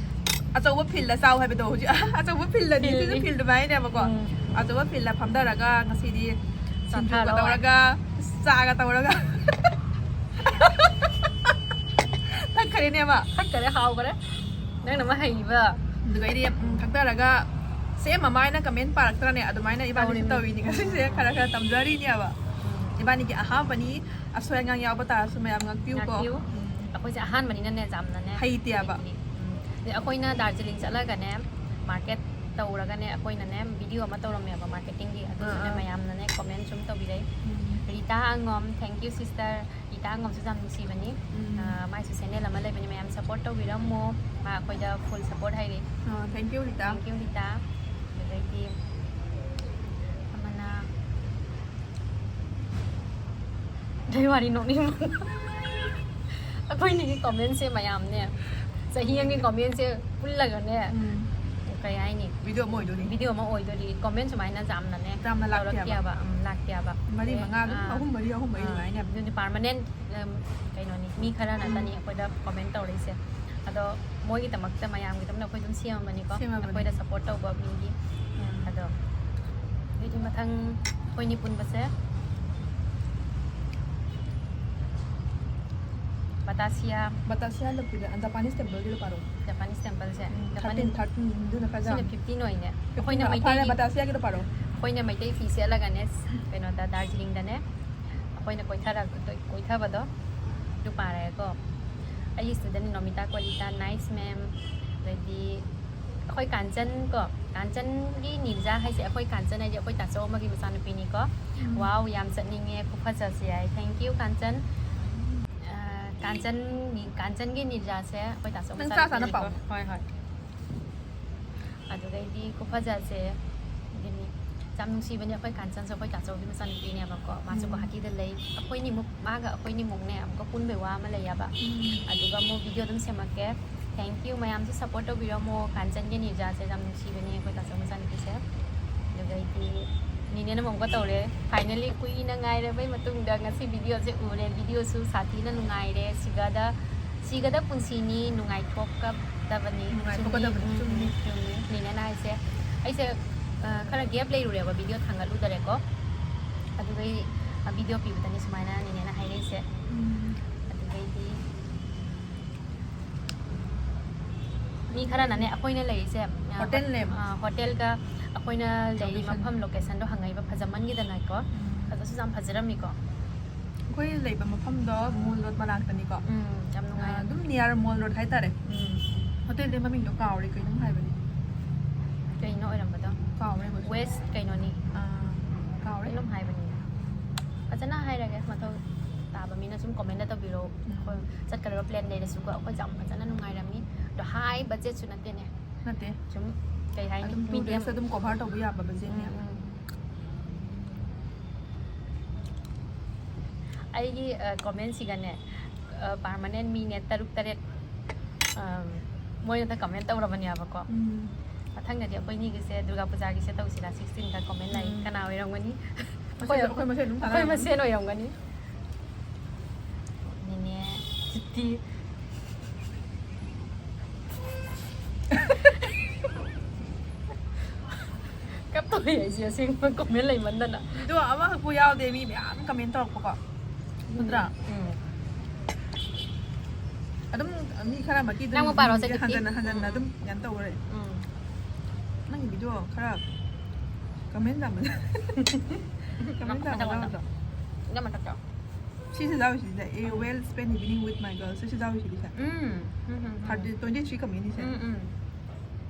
"ꯑꯆꯧꯕ ꯐꯤꯜꯗ ꯆꯥꯎ" ꯍꯥꯏꯕꯗꯣ ꯍꯧꯖꯤꯛ꯫ ꯑꯆꯧꯕ ꯐꯤꯜꯗꯅꯤ, ꯁꯤꯁꯨ ꯐꯤꯜꯗꯅꯤ꯫ ꯐꯤꯜ ꯑꯗꯨꯃꯥꯏꯅꯅꯦꯕꯀꯣ꯫ ꯎꯝ꯫ ꯑꯆꯧꯕ ꯐꯤꯜꯗ ꯐꯝꯊꯔꯒ ꯉꯁꯤꯗꯤ ꯁꯤꯡꯖꯨꯒ ꯆꯥꯊꯔꯣ꯫ ꯇꯧꯔꯒ, ꯆꯥꯒ ꯇꯧꯔꯒ ꯊꯛꯈ꯭ꯔꯦꯅꯦꯕ꯫ ꯊꯛꯈꯔꯦ, ꯍꯥꯎꯈꯔꯦ꯫ ꯅꯪꯅ ꯑꯃ ꯍꯩꯕ ꯑꯗꯨꯒꯩꯗꯤ ꯎꯝ, ꯊꯛꯊꯔꯒ ꯁꯦꯝ ꯑꯃ ꯍꯥꯏꯅ ꯀꯃꯦꯟ ꯄꯥꯔꯛꯇ꯭ꯔꯅꯦ? ꯑꯗꯨꯃꯥꯏꯅ ꯏꯕꯥꯅꯤꯁꯨ ꯇꯧꯔꯤꯅꯤ꯫ ꯇꯧꯔꯤꯅꯤ ꯉꯁꯤꯁꯦ, ꯈꯔ ꯈꯔ ꯇꯝꯖꯔꯤꯅꯦꯕ꯫ ꯏꯕꯥꯅꯤꯒꯤ ꯑꯍꯥꯟꯕꯅꯤ, ꯑꯁꯣꯏ ꯑꯉꯥꯡ ꯌꯥꯎꯕ ꯇꯥꯔꯁꯨ ꯃꯌꯥꯝ ꯉꯥꯛꯄꯤꯌꯨꯀꯣ꯫ ꯉꯥꯛꯄꯤꯌꯨ꯫ ꯎꯝ꯫ ꯑꯩꯈꯣꯏꯁꯦ ꯑꯍꯥꯟꯕꯅꯤꯅꯅꯦ, ꯌꯥꯝꯅꯅꯦ ꯍꯩꯇꯦꯕ꯫ ꯍꯩꯇꯦ꯫ ꯎꯝ꯫ ꯑꯗꯩ ꯑꯩꯈꯣꯏꯅ ꯗꯥꯔꯖꯤꯂꯤꯡ ꯆꯠꯂꯒꯅꯦ, ꯃꯥꯔꯀꯦꯠ ꯇꯧꯔꯒꯅꯦ, ꯑꯩꯈꯣꯏꯅꯅꯦ ꯚꯤꯗꯤꯑꯣ ꯑꯃ ꯇꯧꯔꯝꯃꯦꯕ ꯃꯥꯔꯀꯦꯇꯤꯡꯒꯤ, ꯑꯗꯨꯁꯨꯅꯦ ꯑꯥ, ꯑꯥ꯫ ꯃꯌꯥꯝꯅꯅꯦ ꯀꯃꯦꯟ ꯁꯨꯝ ꯇꯧꯕꯤꯔꯛꯏ꯫ ꯎꯝ꯫ Rita ꯑꯉꯣꯝ, thank you sister꯫ Rita ꯑꯉꯣꯝꯁꯨ ꯌꯥꯝ ꯅꯨꯡꯁꯤꯕꯅꯤ꯫ ꯎꯝ꯫ ꯑꯥ, ꯃꯥꯏꯁꯨ ꯆꯦꯅꯦꯜ ꯑꯃ ꯂꯩꯕꯅꯤ, ꯃꯌꯥꯝ ꯁꯞꯄꯣꯔꯠ ꯇꯧꯕꯤꯔꯝꯃꯣ꯫ ꯃꯥ ꯑꯩꯈꯣꯏꯗ ꯐꯨꯜ ꯁꯞꯄꯣꯔꯠ ꯍꯥꯏꯔꯤ꯫ ꯑꯥ, thank you Rita. Thank you Rita. ꯑꯗꯩꯗꯤ ꯑꯃꯅ ꯀꯩ ꯋꯥꯔꯤ ꯅꯣꯛꯅꯤꯡꯕ? ꯑꯩꯈꯣꯏꯅꯤꯒꯤ ꯀꯃꯦꯟꯁꯦ ꯃꯌꯥꯝꯅꯦ, ꯆꯍꯤ ꯑꯃꯒꯤ ꯀꯃꯦꯟꯁꯦ ꯄꯨꯜꯂꯒꯅꯦ, ꯎꯝ꯫ ꯀꯩ ꯍꯥꯏꯅꯤ? ꯚꯤꯗꯤꯑꯣ ꯑꯃ ꯑꯣꯏꯗꯣꯏꯅꯤ꯫ ꯚꯤꯗꯤꯑꯣ ꯑꯃ ꯑꯣꯏꯗꯣꯏꯅꯤ꯫ ꯀꯃꯦꯟ ꯁꯨꯃꯥꯏꯅ ꯌꯥꯝꯅꯅꯦ ꯌꯥꯝꯅ ꯂꯥꯛꯇꯦꯕ꯫ ꯇꯧꯔꯛꯇꯦꯕ꯫ ꯎꯝ, ꯂꯥꯛꯇꯦꯕ꯫ ꯃꯔꯤ ꯑꯦ, ꯃꯉꯥ ꯑꯗꯨꯝ, ꯑꯥ, ꯑꯍꯨꯝ ꯃꯔꯤ, ꯑꯍꯨꯝ ꯃꯔꯤ ꯑꯥ, ꯑꯗꯨꯃꯥꯏꯅ꯫ ꯑꯗꯨꯗꯤ ꯄꯥꯔꯃꯅꯦꯟ, ꯎꯝ, ꯀꯩꯅꯣꯅꯤ, ꯃꯤ ꯈꯔ ꯎꯝ꯫ ꯉꯥꯛꯇꯅꯤ ꯑꯩꯈꯣꯏꯗ ꯀꯃꯦꯟ ꯇꯧꯔꯛꯏꯁꯦ꯫ ꯑꯗꯣ ꯃꯣꯏꯒꯤꯗꯃꯛꯇ, ꯃꯌꯥꯝꯒꯤꯗꯃꯛꯇ ꯑꯩꯈꯣꯏ ꯑꯗꯨꯝ ꯁꯦꯝꯃꯕꯅꯤꯀꯣ, ꯁꯦꯝꯃꯕꯅꯤ꯫ ꯑꯩꯈꯣꯏꯗ ꯁꯞꯄꯣꯔꯠ ꯇꯧꯕ ꯃꯤꯒꯤ꯫ ꯎꯝ꯫ ꯑꯗꯣ ꯑꯗꯨꯗꯤ ꯃꯊꯪ ꯑꯩꯈꯣꯏꯅꯤ ꯄꯨꯟꯕꯁꯦ ꯕꯇꯥꯁꯤꯌꯥ꯫ ꯕꯇꯥꯁꯤꯌꯥ ꯂꯝꯕꯤꯗ ꯖꯄꯥꯅꯤꯁ ꯇꯦꯝꯄꯜꯒꯤꯗꯣ ꯄꯥꯔꯛꯑꯣ꯫ ꯖꯄꯥꯅꯤꯁ ꯇꯦꯝꯄꯜꯁꯦ꯫ ꯎꯝ, ꯖꯄꯥꯅꯤꯁ ꯊꯥꯔꯇꯤꯟ, ꯊꯥꯔꯇꯤꯟꯗꯨꯅ ꯈꯔ ꯁꯤꯅ ꯌꯥꯝ꯫ ꯐꯤꯐꯇꯤꯟ ꯑꯣꯏꯅꯦ꯫ ꯑꯩꯈꯣꯏꯅ ꯐꯤꯐꯇꯤꯟ, ꯃꯩꯇꯩ ꯐꯔꯦ, ꯕꯇꯥꯁꯤꯌꯥꯒꯤꯗꯣ ꯄꯥꯔꯛꯑꯣ꯫ ꯑꯩꯈꯣꯏꯅ ꯃꯩꯇꯩ ꯐꯤ ꯁꯦꯠꯂꯒꯅꯦ, ꯀꯩꯅꯣꯗ, ꯗꯥꯔꯖꯤꯂꯤꯡꯗꯅꯦ, ꯑꯩꯈꯣꯏꯅ ꯀꯣꯏꯊꯔꯛ-, ꯀꯣꯏꯊꯕꯗꯣ ꯑꯗꯨ ꯄꯥꯔꯛꯑꯦꯀꯣ꯫ ꯑꯩꯒꯤ ꯁ꯭ꯇꯨꯗꯦꯟ ꯅꯣꯃꯤꯇꯥ ꯀꯣꯂꯤꯇꯥ, ꯅꯥꯏꯁ ꯃꯦꯝ, ꯑꯗꯩꯗꯤ ꯑꯩꯈꯣꯏ ꯀꯥꯟꯆꯟ ꯀꯣ, ꯀꯥꯟꯆꯟꯒꯤ ꯅꯤꯔꯖꯥ ꯍꯥꯏꯁꯦ, ꯑꯩꯈꯣꯏ ꯀꯥꯟꯆꯟ ꯍꯥꯏꯗꯤ ꯑꯩꯈꯣꯏ ꯇꯥꯆꯧ ꯑꯃꯒꯤ ꯃꯆꯥꯅꯨꯄꯤꯅꯤꯀꯣ꯫ ꯎꯝ꯫ ꯋꯥꯎ, ꯌꯥꯝ ꯆꯠꯅꯤꯡꯉꯦ, ꯈꯨꯐꯖꯁꯦ ꯍꯥꯏ꯫ Thank you ꯀꯥꯟꯆꯟ꯫ ꯑ, ꯀꯥꯟꯆꯟ, ꯀꯥꯟꯆꯟꯒꯤ ꯅꯤꯔꯖꯥꯁꯦ ꯑꯩꯈꯣꯏ ꯇꯥꯆꯧ ꯅꯪ ꯆꯥ ꯆꯥꯅ ꯃꯆꯥꯅꯨꯄꯤꯅꯤꯀꯣ꯫ ꯄꯥꯎ꯫ ꯍꯣꯏ, ꯍꯣꯏ꯫ ꯑꯗꯨꯗꯩꯗꯤ ꯈꯨꯐꯖꯁꯦ, ꯑꯗꯨꯅꯤ, ꯌꯥꯝ ꯅꯨꯡꯁꯤꯕꯅꯦ ꯑꯩꯈꯣꯏ ꯀꯥꯟꯆꯟꯁꯨ, ꯑꯩꯈꯣꯏ ꯇꯥꯆꯧꯒꯤ ꯃꯆꯥꯅꯨꯄꯤꯅꯦꯕꯀꯣ꯫ ꯃꯥꯁꯨ ꯎꯝ꯫ ꯒꯨꯋꯥꯍꯥꯇꯤꯗ ꯂꯩ꯫ ꯑꯩꯈꯣꯏꯅꯤꯃꯨꯛ, ꯃꯥꯒ ꯑꯩꯈꯣꯏꯅꯤꯃꯨꯛꯅꯦ ꯑꯃꯨꯛꯀ ꯄꯨꯟꯕꯩ ꯋꯥ ꯑꯃ ꯂꯩꯌꯦꯕ꯫ ꯎꯝ꯫ ꯑꯗꯨꯒ ꯑꯃꯨꯛ ꯚꯤꯗꯤꯑꯣ ꯑꯗꯨꯝ ꯁꯦꯝꯃꯛꯀꯦ꯫ Thank you꯫ ꯃꯌꯥꯝꯁꯨ ꯁꯞꯄꯣꯔꯠ ꯇꯧꯕꯤꯔꯝꯃꯣ꯫ ꯀꯥꯟꯆꯟꯒꯤ ꯅꯤꯔꯖꯥꯁꯦ ꯌꯥꯝ ꯅꯨꯡꯁꯤꯕꯅꯦ ꯑꯩꯈꯣꯏ ꯇꯥꯆꯧ ꯃꯆꯥꯅꯨꯄꯤꯁꯦ꯫ ꯑꯗꯨꯗꯩꯗꯤ ꯅꯦꯅꯦꯅ ꯑꯃꯨꯛꯀ ꯇꯧꯔꯦ꯫ Finally ꯀꯨꯏꯅ ꯉꯥꯏꯔꯕꯩ ꯃꯇꯨꯡꯗ ꯉꯁꯤ ꯚꯤꯗꯤꯑꯣꯁꯦ ꯎꯔꯦ꯫ ꯚꯤꯗꯤꯑꯣꯁꯨ ꯁꯥꯊꯤꯅ ꯅꯨꯡꯉꯥꯏꯔꯦ꯫ ꯁꯤꯒꯗ, ꯁꯤꯒꯗ ꯄꯨꯟꯁꯤꯅꯤ, ꯅꯨꯡꯉꯥꯏꯊꯣꯛꯀꯗꯕꯅꯤ꯫ ꯅꯨꯡꯉꯥꯏꯊꯣꯛꯀꯗꯕꯅꯤ, ꯆꯨꯝꯃꯤ, ꯎꯝ, ꯆꯨꯝꯃꯤ꯫ ꯎꯝ, ꯆꯨꯝꯃꯤ꯫ ꯅꯦꯅꯦꯅ ꯍꯥꯏꯁꯦ꯫ ꯑꯩꯁꯦ, ꯑ, ꯈꯔ ꯒꯦꯞ ꯂꯩꯔꯨꯔꯦꯕ, ꯚꯤꯗꯤꯑꯣ ꯊꯥꯡꯒꯠꯂꯨꯗꯔꯦꯀꯣ꯫ ꯑꯗꯨꯒ ꯑꯩ, ꯑ, ꯚꯤꯗꯤꯑꯣ ꯄꯤꯕꯗꯅꯤ ꯁꯨꯃꯥꯏꯅ ꯅꯦꯅꯦꯅ ꯍꯥꯏꯔꯛꯏꯁꯦ꯫ ꯎꯝ꯫ ꯑꯗꯨꯗꯩꯗꯤ ꯃꯤ ꯈꯔꯅꯅꯦ ꯑꯩꯈꯣꯏꯅ ꯂꯩꯔꯤꯁꯦ, ꯑ, ꯍꯣꯇꯦꯜ ꯅꯦꯝ꯫ ꯑ, ꯍꯣꯇꯦꯜꯒ ꯑꯩꯈꯣꯏꯅ ꯂꯩꯔꯤ Location. ꯃꯐꯝ ꯂꯣꯀꯦꯁꯟꯗꯣ ꯍꯪꯉꯛꯏꯕ ꯐꯖꯃꯟꯒꯤꯗꯅꯀꯣ꯫ ꯐꯖꯁꯨ ꯌꯥꯝ ꯐꯖꯔꯝꯃꯤꯀꯣ꯫ ꯑꯩꯈꯣꯏ ꯂꯩꯕ ꯃꯐꯝꯗꯣ ꯃꯣꯜ ꯔꯣꯗ ꯃꯅꯥꯛꯇꯅꯤꯀꯣ꯫ ꯎꯝ, ꯌꯥꯝ ꯅꯨꯡꯉꯥꯏ꯫ ꯑꯗꯨꯝ near ꯃꯣꯜ ꯔꯣꯗ ꯍꯥꯏꯇꯥꯔꯦ꯫ ꯎꯝ, ꯍꯣꯇꯦꯜꯗꯤ ꯃꯃꯤꯡꯗꯣ ꯀꯥꯎꯔꯦ, ꯀꯩꯅꯣꯝ ꯍꯥꯏꯕꯅꯤ꯫ ꯀꯩꯅꯣ ꯑꯣꯏꯔꯝꯕꯗꯣ? ꯀꯥꯎꯔꯦ ꯑꯩꯈꯣꯏꯁꯨ꯫ ꯋꯦꯁ ꯀꯩꯅꯣꯅꯤ꯫ ꯑꯥ, ꯀꯥꯎꯔꯦ꯫ ꯀꯩꯅꯣꯝ ꯍꯥꯏꯕꯅꯤ꯫ ꯐꯖꯅ ꯍꯥꯏꯔꯒꯦ, ꯃꯊꯧ ꯇꯥꯕ ꯃꯤꯅ ꯁꯨꯝ ꯀꯣꯃꯦꯟꯗ ꯇꯧꯕꯤꯔꯛꯑꯣ꯫ ꯎꯝ꯫ ꯑꯩꯈꯣꯏ ꯆꯠꯀꯗꯕ ꯄ꯭ꯂꯦꯟ ꯂꯩꯔꯁꯨꯀꯣ, ꯑꯩꯈꯣꯏꯁꯦ ꯌꯥꯝ ꯐꯖꯅ ꯅꯨꯡꯉꯥꯏꯔꯝꯃꯤ꯫ ꯑꯗꯣ ꯍꯥꯏ ꯕꯖꯦꯠꯁꯨ ꯅꯠꯇꯦꯅꯦ꯫ ꯅꯠꯇꯦ꯫ ꯁꯨꯝ ꯀꯩ ꯍꯥꯏꯅꯤ? ꯑꯗꯨꯝ two ꯃꯤꯗꯤ days ꯑꯗꯨꯝ cover ꯇꯧꯕ ꯌꯥꯕ ꯕꯖꯦꯠꯅꯦ꯫ ꯎꯝ, ꯎꯝ꯫ ꯑꯩꯒꯤ, ꯑ, ꯀꯣꯃꯦꯟꯁꯤꯒꯅꯦ, ꯑ, ꯄꯥꯔꯃꯥꯅꯦꯟ ꯃꯤꯅꯦ ꯇꯔꯨꯛ ꯇꯔꯦꯠ, ꯑ, ꯃꯣꯏꯅ ꯀꯃꯦꯟ ꯇꯧꯔꯕꯅꯦꯕꯀꯣ꯫ ꯎꯝ꯫ ꯃꯊꯪꯗꯗꯤ ꯑꯩꯈꯣꯏꯅꯤꯒꯤꯁꯦ ꯗꯨꯔꯒꯥ ꯄꯨꯖꯥꯒꯤꯁꯦ ꯇꯧꯁꯤꯔꯥ, ꯁꯤꯛꯁꯇꯤꯟꯗ ꯀꯣꯃꯦꯟ ꯂꯥꯛꯏ꯫ ꯎꯝ꯫ ꯀꯅꯥ ꯑꯣꯏꯔꯝꯒꯅꯤ? ꯃꯁꯦꯟ-, ꯑꯩꯈꯣꯏ ꯃꯁꯦꯟ ꯑꯗꯨꯝ ꯑꯩꯈꯣꯏ ꯊꯥꯅꯔꯝꯒꯅꯤ꯫ ꯃꯁꯦꯟ ꯑꯣꯏꯔꯝꯒꯅꯤ꯫ ꯅꯦꯅꯦ ꯖꯤꯇꯤ꯫ ꯀꯞꯇꯧꯔꯤ ꯑꯩꯁꯦ ꯑꯁꯦꯡꯕ ꯀꯣꯃꯦꯟ ꯂꯩꯃꯟꯗꯅ꯫ ꯑꯗꯣ ꯑꯃꯈꯛꯄꯨ ꯌꯥꯎꯗꯦ, ꯃꯤ ꯃꯌꯥꯝ ꯀꯃꯦꯟ ꯇꯧꯔꯛꯄꯀꯣ꯫ ꯅꯠꯇ꯭ꯔꯥ? ꯎꯝ꯫ ꯑꯗꯨꯝ ꯃꯤ ꯈꯔ ꯑꯃꯗꯤ ꯑꯗꯨꯝ ꯅꯪ ꯑꯃꯨꯛ ꯄꯥꯔꯣ, ꯃꯤꯁꯦ ꯁꯦ, ꯀꯤꯇꯤ꯫ ꯍꯟꯖꯟꯅ ꯍꯟꯖꯟꯅ ꯎꯝ, ꯑꯗꯨꯝ ꯎꯝ꯫ ꯀꯩꯅꯣ ꯇꯧꯈ꯭ꯔꯦ꯫ ꯎꯝ꯫ ꯅꯪꯒꯤ ꯚꯤꯗꯤꯑꯣ ꯈꯔ ꯀꯃꯦꯟ ꯌꯥꯝꯕ꯫ ꯀꯃꯦꯟ ꯌꯥꯝꯕ ꯃꯊꯪ ꯌꯥꯎꯗ꯭ꯔꯣ? ꯅꯪ ꯃꯊꯛꯇ꯫ ꯁꯤꯁꯦ ꯌꯥꯎꯔꯤꯁꯤꯗ, "A well spent evening with my girl"꯫ ꯁꯤꯁꯦ ꯌꯥꯎꯔꯤꯁꯤꯗꯤ ꯁꯦ꯫ ꯎꯝ, ꯎꯝ, ꯎꯝ, ꯎꯝ꯫ Thirty, twenty three ꯀꯃꯦꯟꯅꯤꯁꯦ꯫ ꯎꯝ, ꯎꯝ꯫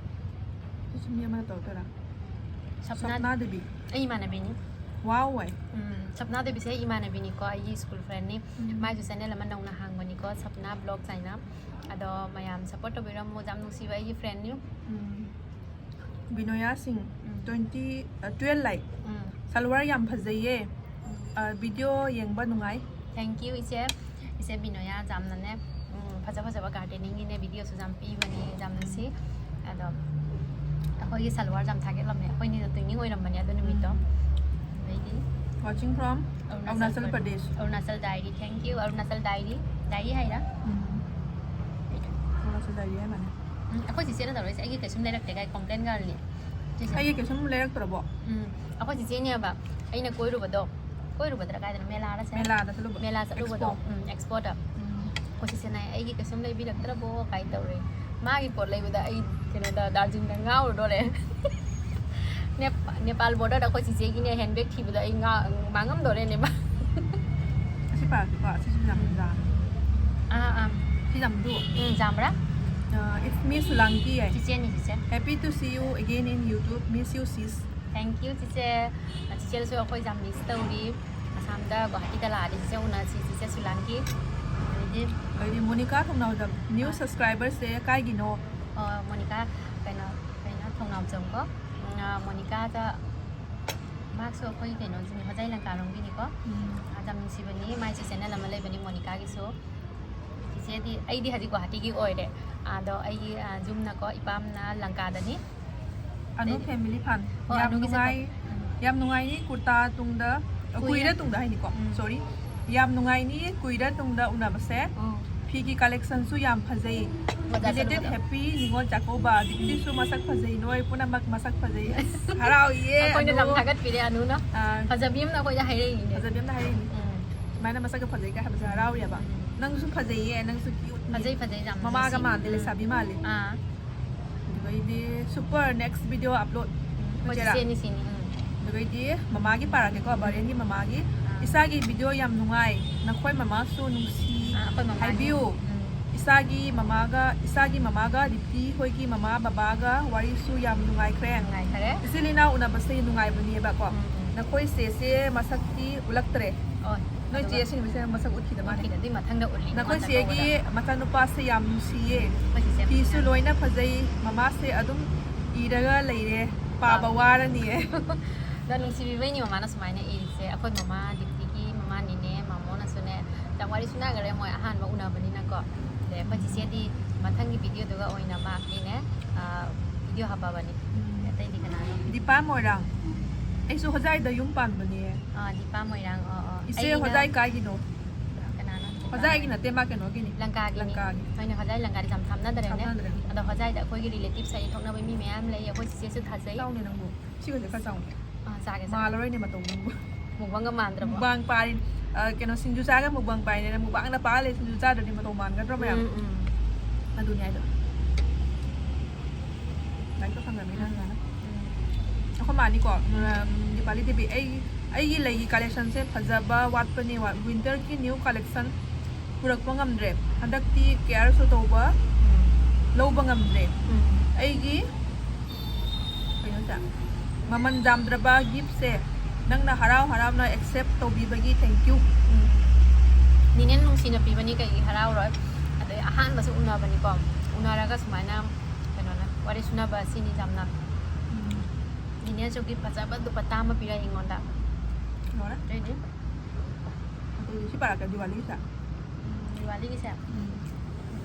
ꯁꯤꯁꯨ ꯃꯤ ꯑꯃꯅ ꯇꯧꯔꯛꯇꯣꯏꯔꯥ? ꯁꯞꯅꯥ-, ꯁꯞꯅꯥ ꯗꯦꯕꯤ꯫ ꯑꯩ ꯏꯃꯥꯟꯅꯕꯤꯅꯤ꯫ ꯋꯥꯎ ꯍꯥꯏ꯫ ꯎꯝ, ꯁꯞꯅꯥ ꯗꯦꯕꯤꯁꯦ ꯑꯩ ꯏꯃꯥꯟꯅꯕꯤꯅꯤꯀꯣ, ꯑꯩꯒꯤ ꯁ꯭ꯀꯨꯜ ꯐ꯭ꯔꯦꯟꯅꯤ꯫ ꯎꯝ꯫ ꯃꯥꯏꯁꯨ ꯆꯦꯅꯦꯜ ꯑꯃ ꯅꯧꯅ ꯍꯥꯡꯕꯅꯤꯀꯣ, ꯁꯞꯅꯥ ꯕ꯭ꯂꯣꯒꯁ ꯍꯥꯏꯅ꯫ ꯑꯗꯣ ꯃꯌꯥꯝ ꯁꯞꯄꯣꯔꯠ ꯇꯧꯕꯤꯔꯝꯃꯣ, ꯌꯥꯝ ꯅꯨꯡꯁꯤꯕ ꯑꯩꯒꯤ ꯐ꯭ꯔꯦꯟꯅꯤ꯫ ꯎꯝ꯫ ꯕꯤꯅꯣꯌꯥ ꯁꯤꯡ, ꯎꯝ꯫ twenty, ꯑ, twelve like꯫ ꯎꯝ꯫ ꯁꯜꯋꯥꯔ ꯌꯥꯝ ꯐꯖꯩꯌꯦ꯫ ꯑ, ꯚꯤꯗꯤꯑꯣ ꯌꯦꯡꯕ ꯅꯨꯡꯉꯥꯏ꯫ Thank you, ꯏꯆꯦ꯫ ꯏꯆꯦ ꯕꯤꯅꯣꯌꯥ, ꯌꯥꯝꯅꯅꯦ, ꯎꯝ, ꯐꯖ ꯐꯖꯕ ꯒꯥꯔꯗꯦꯅꯤꯡꯒꯤꯅꯦ ꯚꯤꯗꯤꯑꯣꯁꯨ ꯌꯥꯝ ꯄꯤꯕꯅꯤ, ꯌꯥꯝ ꯅꯨꯡꯁꯤ꯫ ꯑꯗꯣ ꯑꯩꯈꯣꯏꯒꯤ ꯁꯜꯋꯥꯔ ꯌꯥꯝ ꯊꯥꯒꯠꯂꯝꯃꯦ, ꯑꯩꯈꯣꯏꯅꯤꯗꯣ twinning ꯑꯣꯏꯔꯝꯕꯅꯤ ꯑꯗꯨ ꯅꯨꯃꯤꯠꯇꯣ꯫ ꯑꯗꯩꯗꯤ Watching from Arunachal Pradesh. Arunachal diary, thank you Arunachal diary. Diary ꯍꯥꯏꯔ? ꯎꯝ꯫ Arunachal Diary ꯍꯥꯏ ꯃꯥꯅꯦ꯫ ꯎꯝ, ꯑꯩꯈꯣꯏ ꯆꯤꯆꯦꯅ ꯇꯧꯔꯛꯏꯁꯦ, ꯑꯩꯒꯤ ꯀꯩꯁꯨꯝ ꯂꯩꯔꯛꯇꯦ ꯀꯥꯏ ꯀꯣꯝꯄ꯭ꯂꯦꯟ ꯒꯥꯔꯜꯅꯤ ꯁꯤꯁꯦ꯫ ꯑꯩꯒꯤ ꯀꯩꯁꯨꯝ ꯂꯩꯔꯛꯇ꯭ꯔꯕꯣ? ꯎꯝ, ꯑꯩꯈꯣꯏ ꯆꯤꯆꯦꯅꯦꯕ ꯑꯩꯅ ꯀꯣꯏꯔꯨꯕꯗꯣ, ꯀꯣꯏꯔꯨꯕꯗ꯭ꯔꯥ ꯀꯥꯏꯗꯅꯣ, ꯃꯦꯂꯥꯗ ꯆꯠ-, ꯃꯦꯂꯥꯗ ꯆꯠꯂꯨꯕ? ꯃꯦꯂꯥ ꯆꯠꯂꯨꯕꯗꯣ꯫ Expo? ꯎꯝ, ꯑꯦꯛꯁꯄꯣꯗ꯫ ꯎꯝ꯫ ꯑꯩꯈꯣꯏ ꯆꯤꯆꯦꯅ ꯑꯩꯒꯤ ꯀꯩꯁꯨꯝ ꯂꯩꯕꯤꯔꯛꯇ꯭ꯔꯕꯣ ꯀꯥꯏ ꯇꯧꯔꯦ꯫ ꯃꯥꯒꯤ ꯄꯣꯠ ꯂꯩꯕꯗ ꯑꯩ ꯀꯩꯅꯣꯗ ꯗꯥꯔꯖꯤꯂꯤꯡꯗ ꯉꯥꯎꯔꯨꯗꯣꯔꯦ꯫ ꯅꯦꯞ- ꯅꯦꯄꯥꯜ ꯕꯣꯔꯗꯔꯗ ꯑꯩꯈꯣꯏ ꯆꯤꯆꯦꯒꯤꯅꯦ ꯍꯦꯟꯕꯦꯛ ꯊꯤꯕꯗ ꯑꯩ ꯉꯥ- ꯃꯥꯡꯉꯝꯗꯣꯔꯦꯅꯦ ꯃꯥ꯫ ꯑꯁꯤ ꯄꯥꯔꯛꯀꯦꯀꯣ, ꯑꯁꯤꯁꯨ ꯌꯥꯝ ꯌꯥꯝꯃꯦ꯫ ꯑꯥ ꯑꯥ꯫ ꯁꯤ ꯌꯥꯝꯗꯨ꯫ ꯎꯝ, ꯌꯥꯝꯕ꯭ꯔꯥ? Uh, it's Miss Sulangi. ꯆꯤꯆꯦꯅꯤ ꯆꯤꯆꯦ꯫ Happy to see you again in YouTube. Miss you, sis. Thank you ꯆꯤꯆꯦ꯫ ꯆꯤꯆꯦꯁꯨ ꯑꯩꯈꯣꯏ ꯌꯥꯝ ꯃꯤꯁ ꯇꯧꯔꯤ꯫ ꯑꯁꯥꯝꯗ ꯒꯨꯋꯥꯍꯥꯇꯤꯗ ꯂꯥꯛꯑꯗꯤ ꯆꯤꯆꯦ ꯎꯅꯁꯤ ꯆꯤꯆꯦ ꯁꯨꯂꯥꯡꯒꯤ꯫ ꯑꯗꯩꯗꯤ ꯑꯩꯗꯤ ꯃꯣꯅꯤꯀꯥ ꯊꯧꯅꯥꯎꯖꯝ new ꯑꯥ꯫ Subscriberꯁꯦ ꯀꯥꯏꯒꯤꯅꯣ? ꯑꯣ, ꯃꯣꯅꯤꯀꯥ ꯀꯩꯅꯣ ꯀꯩꯅꯣ ꯊꯧꯅꯥꯎꯖꯝ ꯀꯣ꯫ ꯎꯝ, ꯑꯥ, ꯃꯣꯅꯤꯀꯥꯗ ꯃꯍꯥꯛꯁꯨ ꯑꯩꯈꯣꯏ ꯀꯩꯅꯣꯁꯤꯅꯤ, ꯍꯣꯖꯥꯏ ꯂꯪꯀꯥꯔꯣꯝꯒꯤꯅꯤꯀꯣ꯫ ꯎꯝ꯫ ꯑꯥ, ꯌꯥꯝ ꯅꯨꯡꯁꯤꯕꯅꯤ꯫ ꯃꯥꯏꯁꯨ channel ꯑꯃ ꯂꯩꯕꯅꯤ ꯃꯣꯅꯤꯀꯥꯒꯤꯁꯨ꯫ ꯆꯤꯆꯦꯗꯤ ꯑꯩꯗꯤ ꯍꯧꯖꯤꯛ ꯒꯨꯋꯥꯍꯥꯇꯤꯒꯤ ꯑꯣꯏꯔꯦ꯫ ꯑꯗꯣ ꯑꯩꯒꯤ ꯑꯥ, ꯌꯨꯝꯅꯀꯣ ꯏꯄꯥꯝꯅ ꯂꯪꯀꯥꯗꯅꯤ꯫ ꯑꯅꯨ ꯑꯇꯩꯗꯤ family fun꯫ ꯑꯣ, ꯌꯥꯝ ꯑꯅꯨꯒꯤꯁꯨ ꯅꯨꯡꯉꯥꯏ꯫ ꯐ- ꯎꯝ꯫ ꯌꯥꯝ ꯅꯨꯡꯉꯥꯏꯅꯤ ꯀꯨꯔꯇꯥ ꯇꯨꯡꯗ, ꯑ, ꯀꯨꯏꯔꯦ꯫ ꯀꯨꯏꯔ ꯇꯨꯡꯗ ꯍꯥꯏꯅꯤꯀꯣ꯫ ꯎꯝ꯫ Sorry꯫ ꯌꯥꯝ ꯅꯨꯡꯉꯥꯏꯅꯤ ꯀꯨꯏꯔ ꯇꯨꯡꯗ ꯎꯅꯕꯁꯦ꯫ ꯎꯝ꯫ ꯐꯤꯒꯤ collectionꯁꯨ ꯌꯥꯝ ꯐꯖꯩ꯫ ꯕꯖꯥꯔ belated ꯆꯠꯂꯨꯕꯗ꯫ Happy ꯅꯤꯉꯣꯜ ꯆꯥꯛꯀꯧꯕ꯫ ꯗꯤꯞꯇꯤꯁꯨ ꯃꯁꯛ ꯐꯖꯩ, ꯅꯣꯏ ꯄꯨꯝꯅꯃꯛ ꯃꯁꯛ ꯐꯖꯩ꯫ ꯑꯁ, ꯍꯔꯥꯎꯏꯌꯦ, ꯑꯩꯈꯣꯏꯅ ꯑꯅꯨ꯫ ꯂꯝ ꯊꯥꯒꯠꯄꯤꯔꯦ ꯑꯅꯨꯅ꯫ ꯑꯥ꯫ ꯐꯖꯕꯤ ꯑꯃꯅ ꯑꯩꯈꯣꯏꯗ ꯍꯥꯏꯔꯛꯏꯅꯦ꯫ ꯐꯖꯕꯤ ꯑꯃꯅ ꯍꯥꯏꯔꯛꯏꯅꯦ꯫ ꯎꯝ꯫ ꯑꯗꯨꯃꯥꯏꯅ ꯃꯁꯛꯀ ꯐꯖꯩ ꯀꯥꯏ ꯍꯥꯏꯕꯁꯦ ꯍꯔꯥꯎꯔꯦꯕ꯫ ꯎꯝ꯫ ꯅꯪꯁꯨ ꯐꯖꯩꯌꯦ, ꯅꯪꯁꯨ cuteꯅꯦ꯫ ꯐꯖꯩ, ꯐꯖꯩ ꯌꯥꯝꯅ꯫ ꯃꯃꯥꯒ ꯅꯨꯡꯁꯤ꯫ ꯃꯥꯟꯗꯦ, ꯎꯝ꯫ ꯂꯩꯁꯥꯕꯤ ꯃꯥꯜꯂꯤ꯫ ꯑꯥ꯫ ꯑꯗꯨꯒꯩꯗꯤ super next video upload꯫ ꯎꯝ, ꯑꯩꯈꯣꯏ ꯆꯦꯔꯥ? ꯆꯤꯆꯦꯅꯤ ꯁꯤꯅꯤ, ꯎꯝ꯫ ꯑꯗꯨꯒꯩꯗꯤ ꯃꯃꯥꯒꯤ ꯄꯥꯔꯛꯀꯦꯀꯣ, ꯎꯝ꯫ ꯕꯥꯔꯦꯟꯒꯤ ꯃꯃꯥꯒꯤ꯫ ꯑꯥ꯫ ꯏꯆꯥꯒꯤ video ꯌꯥꯝ ꯅꯨꯡꯉꯥꯏ, ꯅꯈꯣꯏ ꯃꯃꯥꯁꯨ ꯅꯨꯡꯁꯤ ꯑꯥ, ꯑꯩꯈꯣꯏ ꯃꯃꯥꯒꯤ꯫ ꯍꯥꯏꯕꯤꯌꯨ꯫ ꯎꯝ꯫ ꯏꯆꯥꯒꯤ ꯃꯃꯥꯒ, ꯏꯆꯥꯒꯤ ꯃꯃꯥꯒ ꯗꯤꯞꯇꯤ ꯍꯣꯏꯒꯤ ꯃꯃꯥ ꯕꯕꯥꯒ ꯋꯥꯔꯤꯁꯨ ꯌꯥꯝ ꯅꯨꯡꯉꯥꯏꯈ꯭ꯔꯦ꯫ ꯅꯨꯡꯉꯥꯏꯈꯔꯦ꯫ ꯏꯆꯤꯜ ꯏꯅꯥꯎ ꯎꯅꯕꯁꯦ ꯅꯨꯡꯉꯥꯏꯕꯅꯦꯕꯀꯣ꯫ ꯎꯝ, ꯎꯝ꯫ ꯅꯈꯣꯏ ꯆꯦꯁꯦ ꯃꯁꯛꯇꯤ ꯎꯠꯂꯛꯇ꯭ꯔꯦ꯫ ꯑꯣ, ꯅꯣꯏ ꯑꯗꯨꯒ ꯆꯦ ꯑꯁꯦꯡꯕꯁꯦ ꯃꯁꯛ ꯎꯠꯈꯤꯗ ꯃꯥꯜꯂꯦ꯫ ꯎꯠꯈꯤꯗ, ꯑꯗꯨꯏ ꯃꯊꯪꯗ ꯎꯠꯂꯤ, ꯅꯈꯣꯏ ꯅꯉꯣꯟꯗ ꯆꯦꯒꯤ ꯀꯧꯕꯗ꯫ ꯃꯆꯥꯅꯨꯄꯥꯁꯦ ꯌꯥꯝ ꯅꯨꯡꯁꯤꯌꯦ꯫ ꯑꯩꯈꯣꯏ ꯆꯦꯁꯦ ꯐꯤꯁꯨ ꯌꯥꯝ ꯂꯣꯏꯅ ꯐꯖꯩ꯫ ꯃꯃꯥꯁꯦ ꯑꯗꯨꯝ ꯏꯔꯒ ꯂꯩꯔꯦ꯫ ꯄꯥꯕ ꯄꯥꯕ꯫ ꯋꯥꯔꯅꯤꯌꯦ꯫ ꯑꯗꯣ ꯅꯨꯡꯁꯤꯕꯤꯕꯩꯅꯤ ꯃꯃꯥꯅ ꯁꯨꯃꯥꯏꯅ ꯏꯔꯤꯁꯦ꯫ ꯑꯩꯈꯣꯏ ꯃꯃꯥ ꯗꯤꯞꯇꯤꯒꯤ ꯃꯃꯥꯅꯤꯅꯦ, ꯃꯥꯃꯣꯅꯁꯨꯅꯦ, ꯌꯥꯝ ꯋꯥꯔꯤ ꯁꯨꯅꯈ꯭ꯔꯦ ꯃꯣꯏ ꯑꯍꯥꯟꯕ ꯎꯅꯕꯅꯤꯅꯀꯣ꯫ ꯑꯗꯩ ꯑꯩꯈꯣꯏ ꯆꯤꯆꯦꯗꯤ ꯃꯊꯪꯒꯤ videoꯗꯨꯒ ꯑꯣꯏꯅ ꯃꯍꯥꯛꯀꯤꯅꯦ, ꯑ, video ꯍꯥꯞꯄꯕꯅꯤ꯫ ꯎꯝ꯫ ꯑꯇꯩꯗꯤ ꯀꯅꯥꯅꯣ? ꯗꯤꯄꯥ ꯃꯣꯏꯔꯥꯡ꯫ ꯑꯩꯁꯨ ꯍꯣꯖꯥꯏꯗ ꯌꯨꯝ ꯄꯥꯟꯕꯅꯦ꯫ ꯑ, ꯗꯤꯄꯥ ꯃꯣꯏꯔꯥꯡ, ꯑ, ꯑ꯫ ꯏꯆꯦ ꯑꯩꯅ ꯍꯣꯖꯥꯏ ꯀꯥꯏꯒꯤꯅꯣ? ꯀꯅꯥꯅꯣ? ꯍꯣꯖꯥꯏꯒꯤ ꯅꯠꯇꯦ, ꯃꯥ ꯀꯩꯅꯣꯒꯤꯅꯤ꯫ ꯂꯪꯀꯥꯒꯤꯅꯤ꯫ ꯂꯪꯀꯥꯒꯤ꯫ ꯍꯣꯏꯅꯦ, ꯍꯣꯖꯥꯏ ꯂꯪꯀꯥꯗꯤ ꯌꯥꯝ ꯊꯥꯞꯅꯗ꯭ꯔꯦꯅꯦ꯫ ꯊꯥꯞꯅꯗ꯭ꯔꯦ꯫ ꯑꯗꯣ ꯍꯣꯖꯥꯏꯗ ꯑꯩꯈꯣꯏꯒꯤ relatives ꯍꯥꯏꯗꯤ ꯊꯣꯛꯅꯕ ꯃꯤ ꯃꯌꯥꯝ ꯂꯩ꯫ ꯑꯩꯈꯣꯏ ꯆꯤꯆꯦꯁꯨ ꯊꯥꯖꯩ꯫ ꯆꯥꯎꯅꯦ ꯅꯪꯕꯨ꯫ ꯁꯤꯒꯁꯦ ꯈꯔ ꯆꯥꯎꯅꯦ꯫ ꯑꯥ, ꯆꯥꯒꯦ, ꯆꯥꯒꯦ꯫ ꯃꯥꯜꯂꯔꯣꯏꯅꯦ ꯃꯇꯧ ꯅꯪꯕꯨ꯫ ꯃꯨꯛꯕꯥꯡꯒ ꯃꯥꯟꯗ꯭ꯔꯕꯣ? ꯃꯨꯛꯕꯥꯡ ꯄꯥꯔꯤ꯫ ꯑ, ꯀꯩꯅꯣ, ꯁꯤꯡꯖꯨ ꯆꯥꯒ ꯃꯨꯛꯕꯥꯡ ꯄꯥꯏꯅꯦꯅ ꯃꯨꯛꯕꯥꯡꯅ ꯄꯥ ꯂꯩ, ꯁꯤꯡꯖꯨ ꯆꯥꯗ꯭ꯔꯗꯤ ꯃꯇꯧ ꯃꯥꯟꯒꯗ꯭ꯔꯣ ꯃꯌꯥꯝ? ꯎꯝ, ꯎꯝ꯫ ꯑꯗꯨꯅꯦ ꯍꯥꯏꯗꯣ꯫ ꯂꯥꯏꯔꯤꯛꯇꯣ ꯈꯪꯗꯕꯅꯤꯅ ꯁꯨꯃꯥꯏꯅ꯫ ꯑꯩꯈꯣꯏ ꯃꯥꯅꯤꯀꯣ, ꯎꯝ, ꯗꯤꯄꯥꯂꯤ ꯗꯦꯕꯤ, ꯑꯩ, ꯑꯩꯒꯤ ꯂꯩꯒꯤ collectionꯁꯦ ꯐꯖꯕ ꯋꯥꯠꯄꯅꯦ, winterꯒꯤ new collection ꯄꯨꯔꯛꯄ ꯉꯝꯗ꯭ꯔꯦ꯫ ꯍꯟꯗꯛꯇꯤ careꯁꯨ ꯇꯧꯕ, ꯎꯝ, ꯂꯧꯕ ꯉꯝꯗ꯭ꯔꯦ꯫ ꯎꯝ꯫ ꯑꯩꯒꯤ ꯀꯩꯅꯣꯁꯦ, ꯃꯃꯜ ꯌꯥꯝꯗ꯭ꯔꯕ giftꯁꯦ ꯅꯪꯅ ꯍꯔꯥꯎ ꯍꯔꯥꯎꯅ accept ꯇꯧꯕꯤꯕꯒꯤ thank you꯫ ꯎꯝ꯫ ꯅꯤꯅꯦ ꯅꯨꯡꯁꯤꯅ ꯄꯤꯕꯅꯤ, ꯀꯩꯒꯤ ꯍꯔꯥꯎꯔꯣꯏ? ꯑꯗꯩ ꯑꯍꯥꯟꯕꯁꯨ ꯎꯅꯕꯅꯤꯀꯣ, ꯎꯅꯔꯒ ꯁꯨꯃꯥꯏꯅ ꯀꯩꯅꯣꯅ ꯋꯥꯔꯤ ꯁꯨꯅꯕ ꯑꯁꯤꯅꯤ ꯌꯥꯝꯅ꯫ ꯎꯝ꯫ ꯅꯤꯅꯦꯁꯨ gift ꯐꯖꯕ ꯗꯨꯄꯠꯇꯥ ꯑꯃ ꯄꯤꯔꯛꯑꯦ ꯑꯩꯉꯣꯟꯗ꯫ ꯂꯣꯏꯔꯦ꯫ ꯑꯇꯩꯗꯤ? ꯑꯇꯩꯗꯤ ꯁꯤ ꯄꯥꯔꯛꯀ ꯗꯤꯋꯥꯂꯤꯒꯤꯁꯦ? ꯎꯝ, ꯗꯤꯋꯥꯂꯤꯒꯤꯁꯦ? ꯎꯝ꯫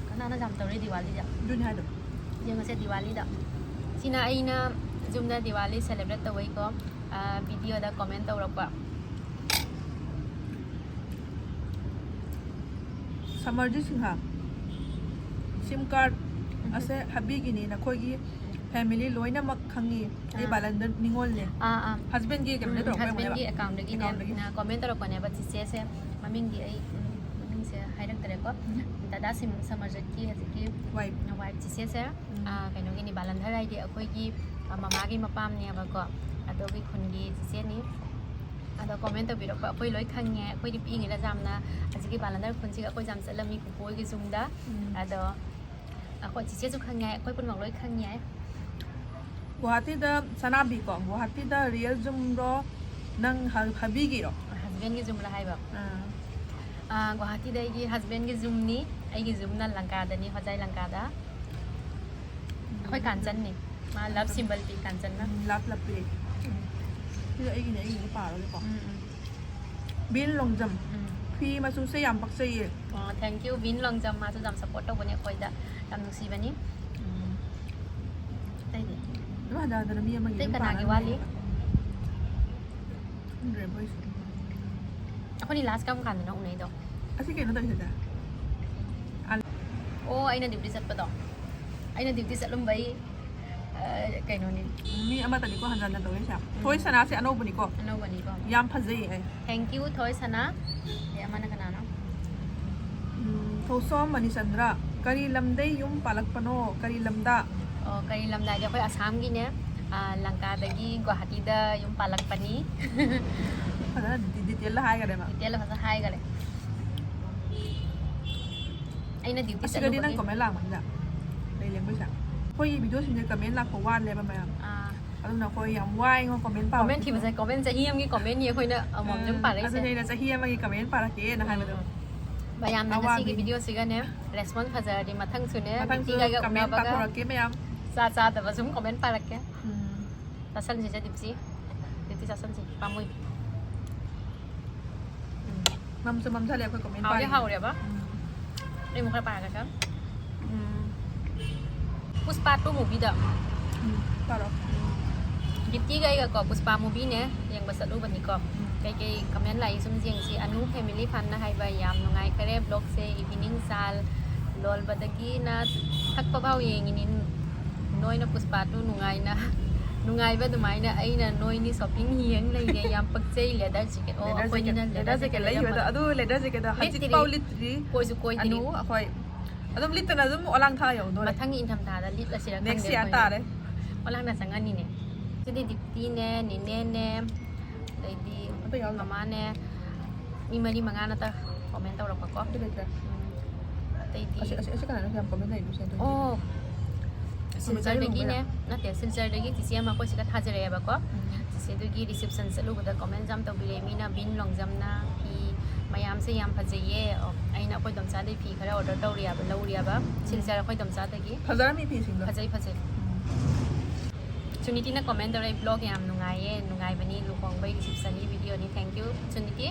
ꯀꯅꯥꯅ ꯌꯥꯝ ꯇꯧꯔꯤ ꯗꯤꯋꯥꯂꯤꯗ? ꯑꯗꯨꯅꯤ ꯍꯥꯏꯗꯣ꯫ ꯌꯦꯡꯉꯁꯦ ꯗꯤꯋꯥꯂꯤꯗ꯫ ꯁꯤꯅ ꯑꯩꯅ ꯌꯨꯝꯗ ꯗꯤꯋꯥꯂꯤ celebrate ꯇꯧꯕꯩꯀꯣ, ꯑ, videoꯗ comment ꯇꯧꯔꯛꯄ꯫ ꯁꯃꯔꯖꯤꯠ ꯁꯤꯡꯍ, SIM card ꯑꯁꯦ ꯍꯕꯤꯒꯤꯅꯤ, ꯅꯈꯣꯏꯒꯤ family ꯂꯣꯏꯅꯃꯛ ꯈꯪꯉꯤ꯫ ꯑꯩ ꯑꯥ꯫ ꯕꯥꯂꯟꯗ ꯅꯤꯉꯣꯜꯅꯦ꯫ ꯑꯥ, ꯑꯥ꯫ Husbandꯒꯤ ꯀꯩꯅꯣꯗꯩ ꯎꯝ, ꯇꯧꯔꯛꯄ husbandꯒꯤ ꯑꯣꯏꯔꯝꯒꯅꯦꯕ꯫ Accountꯗꯒꯤꯅꯦ, Accountꯗꯒꯤ꯫ ꯅ-, comment ꯇꯧꯔꯛꯄꯅꯦꯕ ꯆꯤꯆꯦꯁꯦ꯫ ꯃꯃꯤꯡꯗꯤ ꯑꯩ, ꯎꯝ, ꯃꯃꯤꯡꯁꯦ ꯍꯥꯏꯔꯛꯇ꯭ꯔꯦꯀꯣ꯫ ꯎꯝ꯫ ꯗꯗꯥ ꯁꯤꯝ-, ꯁꯃꯔꯖꯤꯠꯀꯤ ꯍꯧꯖꯤꯛꯀꯤ wife꯫ Wife ꯆꯤꯆꯦꯁꯦ, ꯎꯝ꯫ ꯑ, ꯀꯩꯅꯣꯒꯤꯅꯤ, ꯕꯥꯂꯟꯗꯔ ꯍꯥꯏꯗꯤ ꯑꯩꯈꯣꯏꯒꯤ, ꯑ, ꯃꯃꯥꯒꯤ ꯃꯄꯥꯝꯅꯦꯕꯀꯣ꯫ ꯑꯗꯣꯒꯤ ꯈꯨꯟꯒꯤ ꯆꯤꯆꯦꯅꯤ꯫ ꯑꯗꯣ comment ꯇꯧꯕꯤꯔꯛꯄ ꯑꯩꯈꯣꯏ ꯂꯣꯏ ꯈꯪꯉꯦ꯫ ꯑꯩꯈꯣꯏꯗꯤ ꯄꯤꯛꯏꯉꯩꯗ ꯌꯥꯝꯅ ꯍꯧꯖꯤꯛꯀꯤ ꯕꯥꯂꯟꯗꯔ ꯈꯨꯟꯁꯤꯒ ꯑꯩꯈꯣꯏ ꯌꯥꯝ ꯆꯠꯂꯝꯃꯤ ꯄꯨꯄꯨ ꯍꯣꯏꯒꯤ ꯌꯨꯝꯗ꯫ ꯎꯝ꯫ ꯑꯗꯣ ꯑꯩꯈꯣꯏ ꯆꯤꯆꯦꯁꯨ ꯈꯪꯉꯦ, ꯑꯩꯈꯣꯏ ꯄꯨꯝꯅꯃꯛ ꯂꯣꯏ ꯈꯪꯉꯦ꯫ ꯒꯨꯋꯥꯍꯥꯇꯤꯗ ꯁꯅꯥꯕꯤꯀꯣ, ꯒꯨꯋꯥꯍꯥꯇꯤꯗ real ꯌꯨꯝꯔꯣ, ꯅꯪ ꯍ-, ꯍꯕꯤꯒꯤꯔꯣ? Husbandꯒꯤ ꯌꯨꯝꯂ ꯍꯥꯏꯕ? ꯑꯥ꯫ ꯑꯥ, ꯒꯨꯋꯥꯍꯥꯇꯤꯗ ꯑꯩꯒꯤ husbandꯒꯤ ꯌꯨꯝꯅꯤ, ꯑꯩꯒꯤ ꯌꯨꯝꯅ ꯂꯪꯀꯥꯗꯅꯤ, ꯍꯣꯖꯥꯏ ꯂꯪꯀꯥꯗ꯫ ꯑꯩꯈꯣꯏ ꯀꯥꯟꯆꯟꯅꯤ꯫ ꯃꯥ love symbol ꯄꯤ, ꯀꯥꯟꯆꯟꯅ꯫ ꯎꯝ, love, love ꯄꯤ꯫ ꯁꯤꯗ ꯑꯩꯒꯤꯅꯦ, ꯑꯩꯒꯤꯅꯦ ꯄꯥꯔꯒꯦꯀꯣ꯫ ꯎꯝ, ꯎꯝ꯫ ꯕꯤꯟ ꯂꯣꯡꯖꯝ꯫ ꯎꯝ꯫ ꯐꯤ ꯃꯆꯨꯁꯦ ꯌꯥꯝ ꯄꯛꯆꯩꯌꯦ꯫ ꯑꯣ, thank you, ꯕꯤꯟ ꯂꯣꯡꯖꯝ꯫ ꯃꯥꯁꯨ ꯌꯥꯝ support ꯇꯧꯕꯅꯦ ꯑꯩꯈꯣꯏꯗ꯫ ꯌꯥꯝ ꯅꯨꯡꯁꯤꯕꯅꯤ꯫ ꯎꯝ꯫ ꯑꯇꯩꯗꯤ? ꯑꯗꯨꯝ ꯍꯟꯖꯟ ꯍꯟꯖꯟꯅ ꯃꯤ ꯑꯃꯒꯤ ꯑꯇꯩ ꯑꯗꯨꯝ ꯀꯅꯥꯒꯤ ꯄꯥꯔꯒ ꯋꯥꯠꯂꯤ? ꯂꯩꯌꯦꯕ꯫ ꯈꯪꯗ꯭ꯔꯦ ꯃꯣꯏꯁꯨ꯫ ꯑꯩꯈꯣꯏꯅꯤ last ꯀꯔꯝ ꯀꯥꯟꯗꯅꯣ ꯎꯅꯩꯗꯣ? ꯑꯁꯤ ꯀꯩꯅꯣ ꯇꯧꯔꯤꯁꯤꯗ? ꯑꯣ, ꯑꯩꯅ duty ꯆꯠꯄꯗꯣ? ꯑꯩꯅ duty ꯆꯠꯂꯝꯕꯩ, ꯑ, ꯀꯩꯅꯣꯅꯤ꯫ ꯃꯤ ꯑꯃꯇꯅꯤꯀꯣ ꯍꯟꯖꯟ ꯍꯟꯖꯟ ꯇꯧꯔꯤꯁꯦ꯫ ꯎꯝ꯫ ꯊꯣꯏ ꯁꯅꯥꯁꯦ ꯑꯅꯧꯕꯅꯤꯀꯣ꯫ ꯑꯅꯧꯕꯅꯤꯀꯣ꯫ ꯌꯥꯝ ꯐꯖꯩꯌꯦ꯫ Thank you, ꯊꯣꯏ ꯁꯅꯥ꯫ ꯑꯗꯩ ꯑꯃꯅ ꯀꯅꯥꯅꯣ? ꯎꯝ, ꯊꯧꯁꯣꯝ ꯃꯅꯤꯆꯟꯗ꯭ꯔ, ꯀꯔꯤ ꯂꯝꯗꯩ ꯌꯨꯝ ꯄꯥꯜꯂꯛꯄꯅꯣ? ꯀꯔꯤ ꯂꯝꯗ? ꯑꯣ, ꯀꯔꯤ ꯂꯝꯗ ꯍꯥꯏꯗꯤ ꯑꯩꯈꯣꯏ ꯑꯁꯥꯝꯒꯤꯅꯦ, ꯑ, ꯂꯪꯀꯥꯗꯒꯤ ꯒꯨꯋꯥꯍꯥꯇꯤꯗ ꯌꯨꯝ ꯄꯥꯜꯂꯛꯄꯅꯤ꯫ ꯐꯖꯅ ꯗꯤ-, detail ꯗ ꯍꯥꯏꯈꯔꯦꯕ꯫ Detail ꯐꯖꯅ ꯍꯥꯏꯈꯔꯦ꯫ ꯑꯩꯅ duty ꯑꯁꯤꯗꯗꯤ ꯅꯪ ꯆꯠꯂꯨꯕꯒꯤ꯫ Comment ꯂꯥꯛꯄꯁꯤꯗ ꯂꯩ ꯂꯦꯡꯕꯩꯁꯦ꯫ ꯑꯩꯈꯣꯏꯒꯤ video ꯁꯤꯡꯁꯦ comment ꯂꯥꯛꯄ ꯋꯥꯠꯂꯦꯕ ꯃꯌꯥꯝ꯫ ꯑꯥ꯫ ꯑꯗꯨꯅ ꯑꯩꯈꯣꯏ ꯌꯥꯝ ꯋꯥꯏꯉꯣ comment ꯄꯥꯕ꯫ Comment ꯊꯤꯕꯁꯦ, comment ꯆꯍꯤ ꯑꯃꯒꯤ comment ꯅꯤ ꯑꯩꯈꯣꯏꯅ ꯑꯃꯃꯝ ꯁꯨꯝ ꯎꯝ, ꯄꯥꯔꯛꯏꯁꯦ꯫ ꯑꯗꯨꯅꯦ ꯑꯩꯅ ꯆꯍꯤ ꯑꯃꯒꯤ comment ꯄꯥꯔꯛꯀꯦꯅ ꯍꯥꯏꯕꯗꯣ꯫ ꯎꯝ꯫ ꯃꯌꯥꯝꯅ ꯉꯁꯤꯒꯤ ꯑꯋꯥꯕꯤꯅꯤ꯫ Video ꯁꯤꯒꯅꯦ, response ꯐꯖꯔꯗꯤ ꯃꯊꯪꯁꯨꯅꯦ, ꯃꯊꯪꯁꯨ ꯕꯤꯀꯤꯒ ꯑꯩꯒ comment ꯎꯅꯕꯒ ꯄꯥꯊꯣꯔꯛꯀꯦ ꯃꯌꯥꯝ꯫ ꯆꯥ ꯆꯥꯗꯕ ꯁꯨꯝ comment ꯄꯥꯔꯛꯀꯦ꯫ ꯎꯝ꯫ ꯆꯥꯁꯟꯁꯤꯁꯦ ꯗꯤꯞꯁꯤ꯫ ꯗꯤꯞꯁꯤ ꯆꯥꯁꯟꯁꯤ꯫ ꯄꯥꯝꯃꯨꯏ꯫ ꯎꯝ꯫ ꯃꯝꯁꯨ ꯃꯝꯁꯜꯂꯦ ꯑꯩꯈꯣꯏ comment ꯍꯥꯎꯗꯤ ꯄꯥꯔꯤ꯫ ꯍꯥꯎꯔꯦꯕ꯫ ꯎꯝ꯫ ꯑꯩ ꯑꯃꯨꯛ ꯈꯔ ꯄꯥꯔꯒꯦ꯫ ꯎꯝ꯫ ꯄꯨꯁꯄꯥ two movie ꯗ꯫ ꯎꯝ, ꯄꯥꯔꯣ꯫ ꯗꯤꯞꯇꯤꯒ ꯑꯩꯒꯀꯣ ꯄꯨꯁꯄꯥ movie ꯅꯦ ꯌꯦꯡꯕ ꯆꯠꯂꯨꯕꯅꯤꯀꯣ꯫ ꯎꯝ꯫ ꯀꯩꯀꯩ comment ꯂꯥꯛꯏ ꯁꯨꯝ ꯌꯦꯡꯁꯤ꯫ ꯑꯅꯨ family fun ꯅ ꯍꯥꯏꯕ, "ꯌꯥꯝ ꯅꯨꯡꯉꯥꯏꯈꯔꯦ vlog ꯁꯦ, evening ꯆꯥ ꯂꯣꯜꯕꯗꯒꯤꯅ ꯊꯛꯄ ꯐꯥꯎ ꯌꯦꯡꯉꯤꯅꯤ꯫ ꯅꯣꯏꯅ ꯄꯨꯁꯄꯥ two ꯅꯨꯡꯉꯥꯏꯅ, ꯅꯨꯡꯉꯥꯏꯕ ꯑꯗꯨꯃꯥꯏꯅ ꯑꯩꯅ ꯅꯣꯏꯅꯤ shopping ꯌꯦꯡ ꯂꯩꯔꯦ꯫ ꯌꯥꯝ ꯄꯛꯆꯩ leather jacket"꯫ ꯑꯣ, leather jacket, ꯑꯩꯈꯣꯏꯅꯤꯅ leather leather jacket jacket ꯂꯩꯕꯗꯣ, ꯂꯩꯔꯝꯃꯔꯣꯏ꯫ ꯑꯗꯨ leather jacket ꯗꯣ ꯂꯤꯠꯇ꯭ꯔꯤ꯫ ꯍꯧꯖꯤꯛꯐꯥꯎ ꯂꯤꯠꯇ꯭ꯔꯤ꯫ ꯀꯣꯏꯁꯨ ꯀꯣꯏꯗ꯭ꯔꯤ꯫ ꯑꯅꯨ ꯑꯩꯈꯣꯏ ꯑꯗꯨꯝ ꯂꯤꯠꯇꯅ ꯑꯗꯨꯝ ꯑꯣꯂꯥꯡ ꯊꯥ ꯌꯧꯗꯣꯔꯦ꯫ ꯃꯊꯪꯒꯤ ꯏꯪꯊꯝꯊꯥꯗ ꯂꯤꯠꯂꯁꯤꯔ ꯈꯪꯗꯦ ꯑꯩꯈꯣꯏ꯫ Next year ꯇꯥꯔꯦ꯫ ꯑꯣꯂꯥꯡꯅ ꯆꯪꯉꯅꯤꯅꯦ꯫ ꯁꯤꯗꯤ ꯗꯤꯞꯇꯤꯅꯦ, ꯅꯦꯅꯦꯅꯦ, ꯑꯗꯩꯗꯤ ꯑꯇꯩ ꯌꯥꯎꯗ꯭ꯔꯣ? ꯃꯃꯥꯅꯦ, ꯃꯤ ꯃꯔꯤ ꯃꯉꯥ ꯅꯠꯇ comment ꯇꯧꯔꯛꯄꯀꯣ꯫ ꯑꯇꯩ ꯂꯩꯇ꯭ꯔꯦ? ꯎꯝ꯫ ꯑꯇꯩꯗꯤ ꯑꯁꯤ, ꯑꯁꯤ, ꯑꯁꯤ ꯀꯅꯥꯅꯣ ꯌꯥꯝ comment ꯂꯩꯔꯤꯁꯦ? ꯑꯣ, ꯁꯤꯜꯆꯔꯗꯒꯤꯅꯦ, ꯅꯠꯇꯦ, ꯁꯤꯜꯆꯔꯗꯒꯤ ꯆꯤꯆꯦ ꯑꯃ ꯑꯩꯈꯣꯏ ꯁꯤꯗ ꯊꯥꯖꯔꯛꯑꯦꯕꯀꯣ꯫ ꯎꯝ꯫ ꯆꯤꯆꯦꯗꯨꯒꯤ reception ꯆꯠꯂꯨꯕꯗ comment ꯌꯥꯝ ꯇꯧꯕꯤꯔꯛꯑꯦ ꯃꯤꯅ, ꯕꯤꯟ ꯂꯣꯡꯖꯝꯅ ꯐꯤ ꯃꯌꯥꯝꯁꯦ ꯌꯥꯝ ꯐꯖꯩꯌꯦ꯫ ꯑꯣ, ꯑꯩꯅ ꯑꯩꯈꯣꯏ ꯗꯣꯝꯆꯥꯗꯩ ꯐꯤ ꯈꯔ order ꯇꯧꯔꯤꯑꯕ, ꯂꯧꯔꯤꯑꯕ꯫ ꯎꯝ꯫ ꯁꯤꯜꯆꯔ ꯑꯩꯈꯣꯏ ꯗꯣꯝꯆꯥꯗꯒꯤ꯫ ꯐꯖꯔꯝꯃꯤ ꯐꯤꯁꯤꯡꯗꯣ꯫ ꯐꯖꯩ, ꯐꯖꯩ꯫ ꯎꯝ꯫ ꯁꯨꯅꯤꯇꯤꯅ comment ꯇꯧꯔꯛꯑꯦ, "Vlog ꯌꯥꯝ ꯅꯨꯡꯉꯥꯏꯌꯦ, ꯅꯨꯡꯉꯥꯏꯕꯅꯤ ꯂꯨꯍꯣꯡꯕꯩ reception ꯒꯤ video ꯅꯤ"꯫ Thank you, Suniti.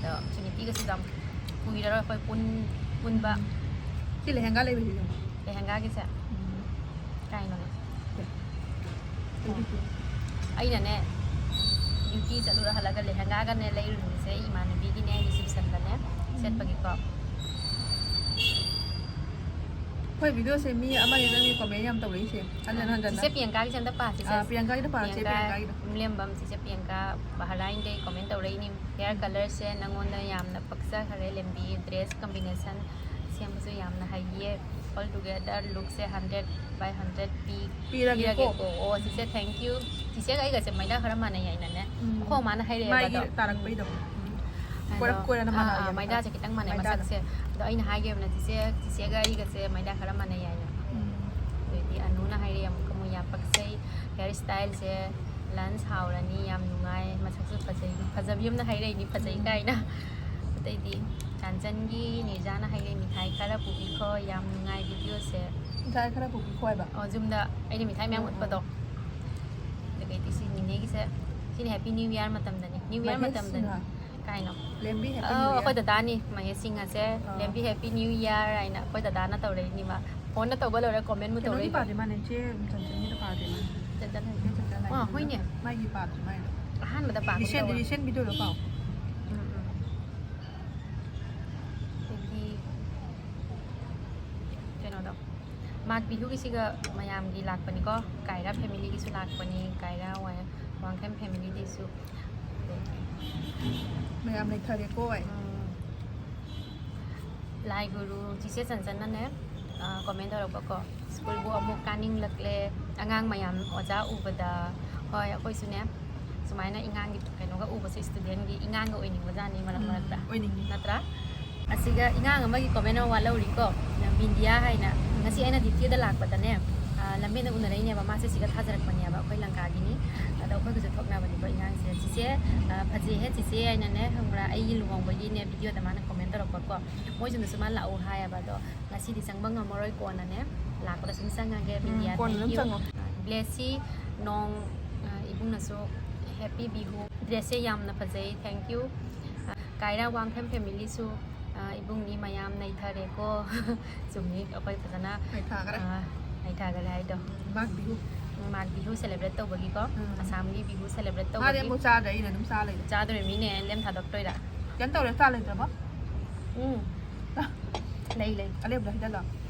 ꯑꯗꯣ ꯁꯨꯅꯤꯇꯤꯒꯁꯨ ꯌꯥꯝ ꯀꯨꯏꯔꯔꯣꯏ ꯑꯩꯈꯣꯏ ꯄꯨꯟ-, ꯄꯨꯟꯕ꯫ ꯁꯤ ꯂꯩꯍꯪꯒꯥ ꯂꯩꯕꯁꯤꯁꯨ꯫ ꯂꯩꯍꯪꯒꯥꯒꯤꯁꯦ? ꯎꯝ꯫ ꯀꯥꯏꯅꯣꯅꯦ? ꯁꯦ꯫ ꯑꯩꯅꯅꯦ, duty ꯆꯠꯂꯨꯔ ꯍꯜꯂꯒ ꯂꯩꯍꯪꯒꯥꯒꯅꯦ ꯂꯩꯔꯨꯔꯤꯁꯦ ꯏꯃꯥꯟꯅꯕꯤꯒꯤꯅꯦ, reception ꯗꯅꯦ ꯁꯦꯠꯄꯒꯤꯀꯣ꯫ ꯑꯩꯈꯣꯏ video ꯁꯦ ꯃꯤ ꯑꯃꯅꯤ ꯅꯪꯒꯤ comment ꯌꯥꯝ ꯇꯧꯔꯛꯏꯁꯦ, ꯍꯟꯖꯟ ꯍꯟꯖꯟꯅ꯫ ꯆꯤꯆꯦ ꯄꯤꯌꯪꯀꯥꯒꯤꯁꯦ ꯑꯝꯇ ꯄꯥꯁꯤꯁꯦ꯫ ꯑꯥ, ꯄꯤꯌꯪꯀꯥꯒꯤꯗ ꯄꯥꯔꯁꯦ, ꯄꯤꯌꯪꯀꯥ ꯄꯤꯌꯪꯀꯥꯒꯤꯗ꯫ ꯌꯨꯝꯂꯦꯝꯕꯝ, ꯆꯤꯆꯦ ꯄꯤꯌꯪꯀꯥ ꯕꯍꯔꯥꯏꯟꯗꯩ comment ꯇꯧꯔꯛꯏꯅꯤ꯫ Hair colour ꯁꯦ ꯅꯪꯉꯣꯟꯗ ꯌꯥꯝꯅ ꯄꯛꯆꯈꯔꯦ, ꯂꯦꯝꯕꯤ꯫ Dress combination ꯁꯦ ꯁꯦꯝꯕꯁꯨ ꯌꯥꯝꯅ ꯍꯩꯌꯦ꯫ All together lookꯁꯦ hundred by hundred ꯄꯤ ꯄꯤꯔꯒꯦꯀꯣ꯫ ꯄꯤꯔꯒꯦꯀꯣ꯫ ꯑꯣ, ꯆꯤꯆꯦ, thank you꯫ ꯆꯤꯆꯦꯒ ꯑꯩꯒꯁꯦ ꯃꯥꯏꯗꯥ ꯈꯔ ꯃꯥꯟꯅꯩ ꯍꯥꯏꯅꯅꯦ꯫ ꯎꯝ꯫ ꯑꯩꯈꯣꯏ ꯃꯥꯅ ꯍꯥꯏꯔꯛꯑꯦꯕ ꯃꯥꯏꯒꯤ ꯑꯗꯣ꯫ ꯇꯥꯔꯛꯄꯩꯗꯣ꯫ ꯑꯗꯣ, ꯀꯣꯏꯔꯛ ꯀꯣꯏꯔꯅ ꯑꯥ, ꯃꯥꯟꯅꯕ ꯑꯥ, ꯌꯥꯝ ꯃꯥꯏꯗꯥꯁꯦ ꯇꯥꯏ꯫ ꯈꯤꯇꯪ ꯃꯥꯟꯅꯩ ꯃꯥꯏꯗꯥꯗ꯫ ꯃꯁꯛꯁꯦ꯫ ꯑꯗꯣ ꯑꯩꯅ ꯍꯥꯏꯈꯤꯕꯅ ꯆꯤꯆꯦ, ꯆꯤꯆꯦꯒ ꯑꯩꯒꯁꯦ ꯃꯥꯏꯗꯥ ꯈꯔ ꯃꯥꯟꯅꯩ ꯍꯥꯏꯅ꯫ ꯎꯝ꯫ ꯑꯗꯩꯗꯤ ꯑꯅꯨꯅ ꯍꯥꯏꯔꯛꯑꯦ ꯑꯃꯨꯛꯀ ꯑꯃꯨꯛ ꯌꯥꯝ ꯄꯛꯆꯩ꯫ Hair styleꯁꯦ lunch ꯍꯥꯎꯔꯅꯤ, ꯌꯥꯝ ꯅꯨꯡꯉꯥꯏ, ꯃꯁꯛꯁꯨ ꯐꯖꯩ, ꯐꯖꯕꯤ ꯑꯃꯅ ꯍꯥꯏꯔꯛꯏꯅꯤ ꯐꯖꯩ ꯎꯝ꯫ ꯀꯥꯏꯅ꯫ ꯑꯇꯩꯗꯤ ꯆꯥꯟꯆꯟꯒꯤ ꯅꯤꯔꯖꯥꯅ ꯍꯥꯏꯔꯛꯑꯦ ꯃꯤꯊꯥꯏ ꯈꯔ ꯄꯨꯕꯤꯈꯣ, ꯌꯥꯝ ꯅꯨꯡꯉꯥꯏ videoꯁꯦ꯫ ꯃꯤꯊꯥꯏ ꯈꯔ ꯄꯨꯕꯤꯈꯣ ꯍꯥꯏꯕ꯫ ꯑꯣ, ꯌꯨꯝꯗ ꯑꯩꯅ ꯃꯤꯊꯥꯏ ꯃꯌꯥꯝ ꯎꯝ, ꯎꯝ꯫ ꯎꯠꯄꯗꯣ꯫ ꯑꯗꯨꯗꯒꯤꯗꯤ ꯁꯤ ꯅꯤꯅꯦꯒꯤꯁꯦ, ꯁꯤꯅ Happy New Year ꯃꯇꯝꯗꯅꯤ꯫ New Year Mahesh ꯃꯇꯝꯗꯅꯤ꯫ Singh. ꯀꯥꯏꯅꯣ? ꯂꯦꯝꯕꯤ Happy ꯑ, New Year꯫ ꯑꯩꯈꯣꯏ ꯗꯗꯥꯅꯤ ꯃꯍꯦꯁ ꯁꯤꯡꯍꯁꯦ꯫ ꯑꯥ꯫ ꯂꯦꯝꯕꯤ Happy New Year ꯍꯥꯏꯅ ꯑꯩꯈꯣꯏ ꯗꯗꯥꯅ ꯇꯧꯔꯛꯏꯅꯤꯕ꯫ Phoneꯅ ꯇꯧꯕ ꯂꯣꯏꯔꯦ, commentꯕꯨ ꯀꯩꯅꯣꯒꯤ ꯇꯧꯔꯛꯏꯕ꯫ ꯄꯥꯗ꯭ꯔꯤ ꯃꯥꯅꯦ, ꯆꯦ ꯆꯟꯆꯟꯒꯤꯗ ꯄꯥꯗ꯭ꯔꯤ ꯃꯥꯅꯦ꯫ ꯆꯟꯆꯟ꯫ ꯆꯦ ꯆꯟꯆꯟ ꯑꯥ, ꯍꯥꯏꯕ꯫ ꯍꯣꯏꯅꯦ꯫ ꯃꯥꯒꯤ ꯄꯥꯗ꯭ꯔꯤ ꯃꯥꯏꯗꯣ꯫ ꯑꯍꯥꯟꯕꯗ ꯄꯥꯒꯨꯝ Recent, ꯇꯧꯕ꯫ Recent videoꯗꯣ ꯄꯥꯎ꯫ ꯎꯝ, ꯎꯝ꯫ ꯑꯗꯒꯤ ꯀꯩꯅꯣꯗꯣ, ꯃꯥꯛ ꯕꯤꯍꯨꯒꯤꯁꯤꯒ ꯃꯌꯥꯝꯒꯤ ꯂꯥꯛꯄꯅꯤꯀꯣ꯫ ꯀꯥꯏꯔꯥ familyꯒꯤꯁꯨ ꯂꯥꯛꯄꯅꯤ, ꯀꯥꯏꯔꯥ ꯋꯥ-, ꯋꯥꯡꯈꯦꯝ familyꯗꯩꯁꯨ꯫ ꯃꯌꯥꯝ ꯂꯩꯊꯔꯦꯀꯣ ꯑꯩ꯫ ꯎꯝ꯫ ꯂꯥꯏ ꯒꯨꯔꯨ ꯆꯤꯆꯦ ꯆꯟꯆꯟꯅꯅꯦ, ꯑ, comment ꯇꯧꯔꯛꯄꯀꯣ, "ꯁ꯭ꯀꯨꯜꯕꯨ ꯑꯃꯨꯛ ꯀꯥꯅꯤꯡꯂꯛꯂꯦ, ꯑꯉꯥꯡ ꯃꯌꯥꯝ ꯑꯣꯖꯥ ꯎꯕꯗ"꯫ ꯍꯣꯏ, ꯑꯩꯈꯣꯏꯁꯨꯅꯦ ꯁꯨꯃꯥꯏꯅ ꯏꯉꯥꯡꯒꯤ ꯀꯩꯅꯣꯒ ꯎꯕꯁꯦ, studentꯒꯤ ꯏꯉꯥꯡꯒ ꯑꯣꯏꯅꯤꯡꯕꯖꯥꯠꯅꯤ ꯃꯔꯛ ꯎꯝ, ꯃꯔꯛꯇ꯫ ꯑꯣꯏꯅꯤꯡꯉꯤ꯫ ꯅꯠꯇ꯭ꯔꯥ? ꯑꯁꯤꯒ ꯏꯉꯥꯡ ꯑꯃꯒꯤ comment ꯑꯃ ꯋꯥꯠꯍꯧꯔꯤꯀꯣ, ꯕꯤꯟꯗꯤꯌꯥ ꯍꯥꯏꯅ꯫ ꯉꯁꯤ ꯑꯩꯅ dutyꯗ ꯂꯥꯛꯄꯗꯅꯦ, ꯑ, ꯂꯝꯕꯦꯟꯗ ꯎꯅꯔꯛꯏꯅꯦꯕ꯫ ꯃꯥꯁꯦ ꯁꯤꯒ ꯊꯥꯖꯔꯛꯄꯅꯦꯕ, ꯑꯩꯈꯣꯏ ꯂꯪꯀꯥꯒꯤꯅꯤ꯫ ꯑꯗꯣ ꯑꯩꯈꯣꯏꯒꯁꯨ ꯊꯣꯛꯅꯕꯅꯤꯀꯣ ꯏꯉꯥꯡꯁꯦ꯫ "ꯆꯤꯆꯦ, ꯑ, ꯐꯖꯩꯍꯦ ꯆꯤꯆꯦ" ꯍꯥꯏꯅꯅꯦ, ꯈꯪꯕ꯭ꯔꯥ? ꯑꯩꯒꯤ ꯂꯨꯍꯣꯡꯕꯒꯤꯅꯦ videoꯗ ꯃꯥꯅ comment ꯇꯧꯔꯛꯄꯀꯣ꯫ ꯃꯣꯏꯁꯨꯅꯁꯨ ꯃꯥ ꯂꯥꯛꯑꯣ ꯍꯥꯏꯌꯦꯕ, ꯑꯗꯣ ꯉꯁꯤꯗꯤ ꯆꯪꯕ ꯉꯝꯃꯔꯣꯏ, ꯀꯣꯟꯅꯅꯦ ꯂꯥꯛꯄꯗ ꯁꯨꯝ ꯆꯪꯉꯒꯦ꯫ ꯎꯝ, ꯕꯤꯟꯗꯤꯌꯥ, ꯀꯣꯟꯅ thank ꯑꯗꯨꯝ you꯫ ꯆꯪꯉꯣ꯫ ꯕ꯭ꯂꯦꯁꯤ ꯅꯣꯡ, ꯑ, ꯏꯕꯨꯡꯅꯁꯨ Happy Bihu꯫ Dressꯁꯦ ꯌꯥꯝꯅ ꯐꯖꯩ, thank you꯫ ꯑ, ꯀꯥꯏꯔꯥ ꯋꯥꯡꯈꯦꯝ familyꯁꯨ, ꯑ, ꯏꯕꯨꯡꯅꯤ ꯃꯌꯥꯝ ꯅꯩꯊꯔꯦꯀꯣ꯫ ꯆꯨꯝꯃꯤ, ꯑꯩꯈꯣꯏ ꯐꯖꯅ, ꯅꯩꯊꯈ꯭ꯔꯦ꯫ ꯑ, ꯅꯩꯊꯈꯔꯦ ꯍꯥꯏꯗꯣ꯫ ꯃꯥꯛ ꯕꯤꯍꯨ꯫ ꯎꯝ, ꯃꯥꯛ ꯕꯤꯍꯨ celebrate ꯇꯧꯕꯒꯤꯀꯣ, ꯎꯝ꯫ ꯑꯁꯥꯝꯒꯤ ꯕꯤꯍꯨ celebrate ꯃꯥꯗꯤ ꯇꯧꯕꯒꯤ꯫ ꯑꯃꯨꯛ ꯆꯥꯗ꯭ꯔꯦ, ꯑꯩꯅ ꯑꯗꯨꯝ ꯆꯥ ꯂꯩꯔꯦ꯫ ꯆꯥꯗꯣꯔꯤꯃꯤꯅꯦ, ꯂꯦꯝ ꯊꯥꯗꯣꯛꯇꯣꯏꯔꯥ? ꯀꯩꯝ ꯇꯧꯔꯦ, ꯆꯥ ꯂꯩꯇ꯭ꯔꯕꯣ? ꯎꯝ꯫ ꯂꯩ, ꯂꯩ꯫ ꯑꯂꯦꯝꯕꯗ ꯍꯩꯖꯜꯂꯣ꯫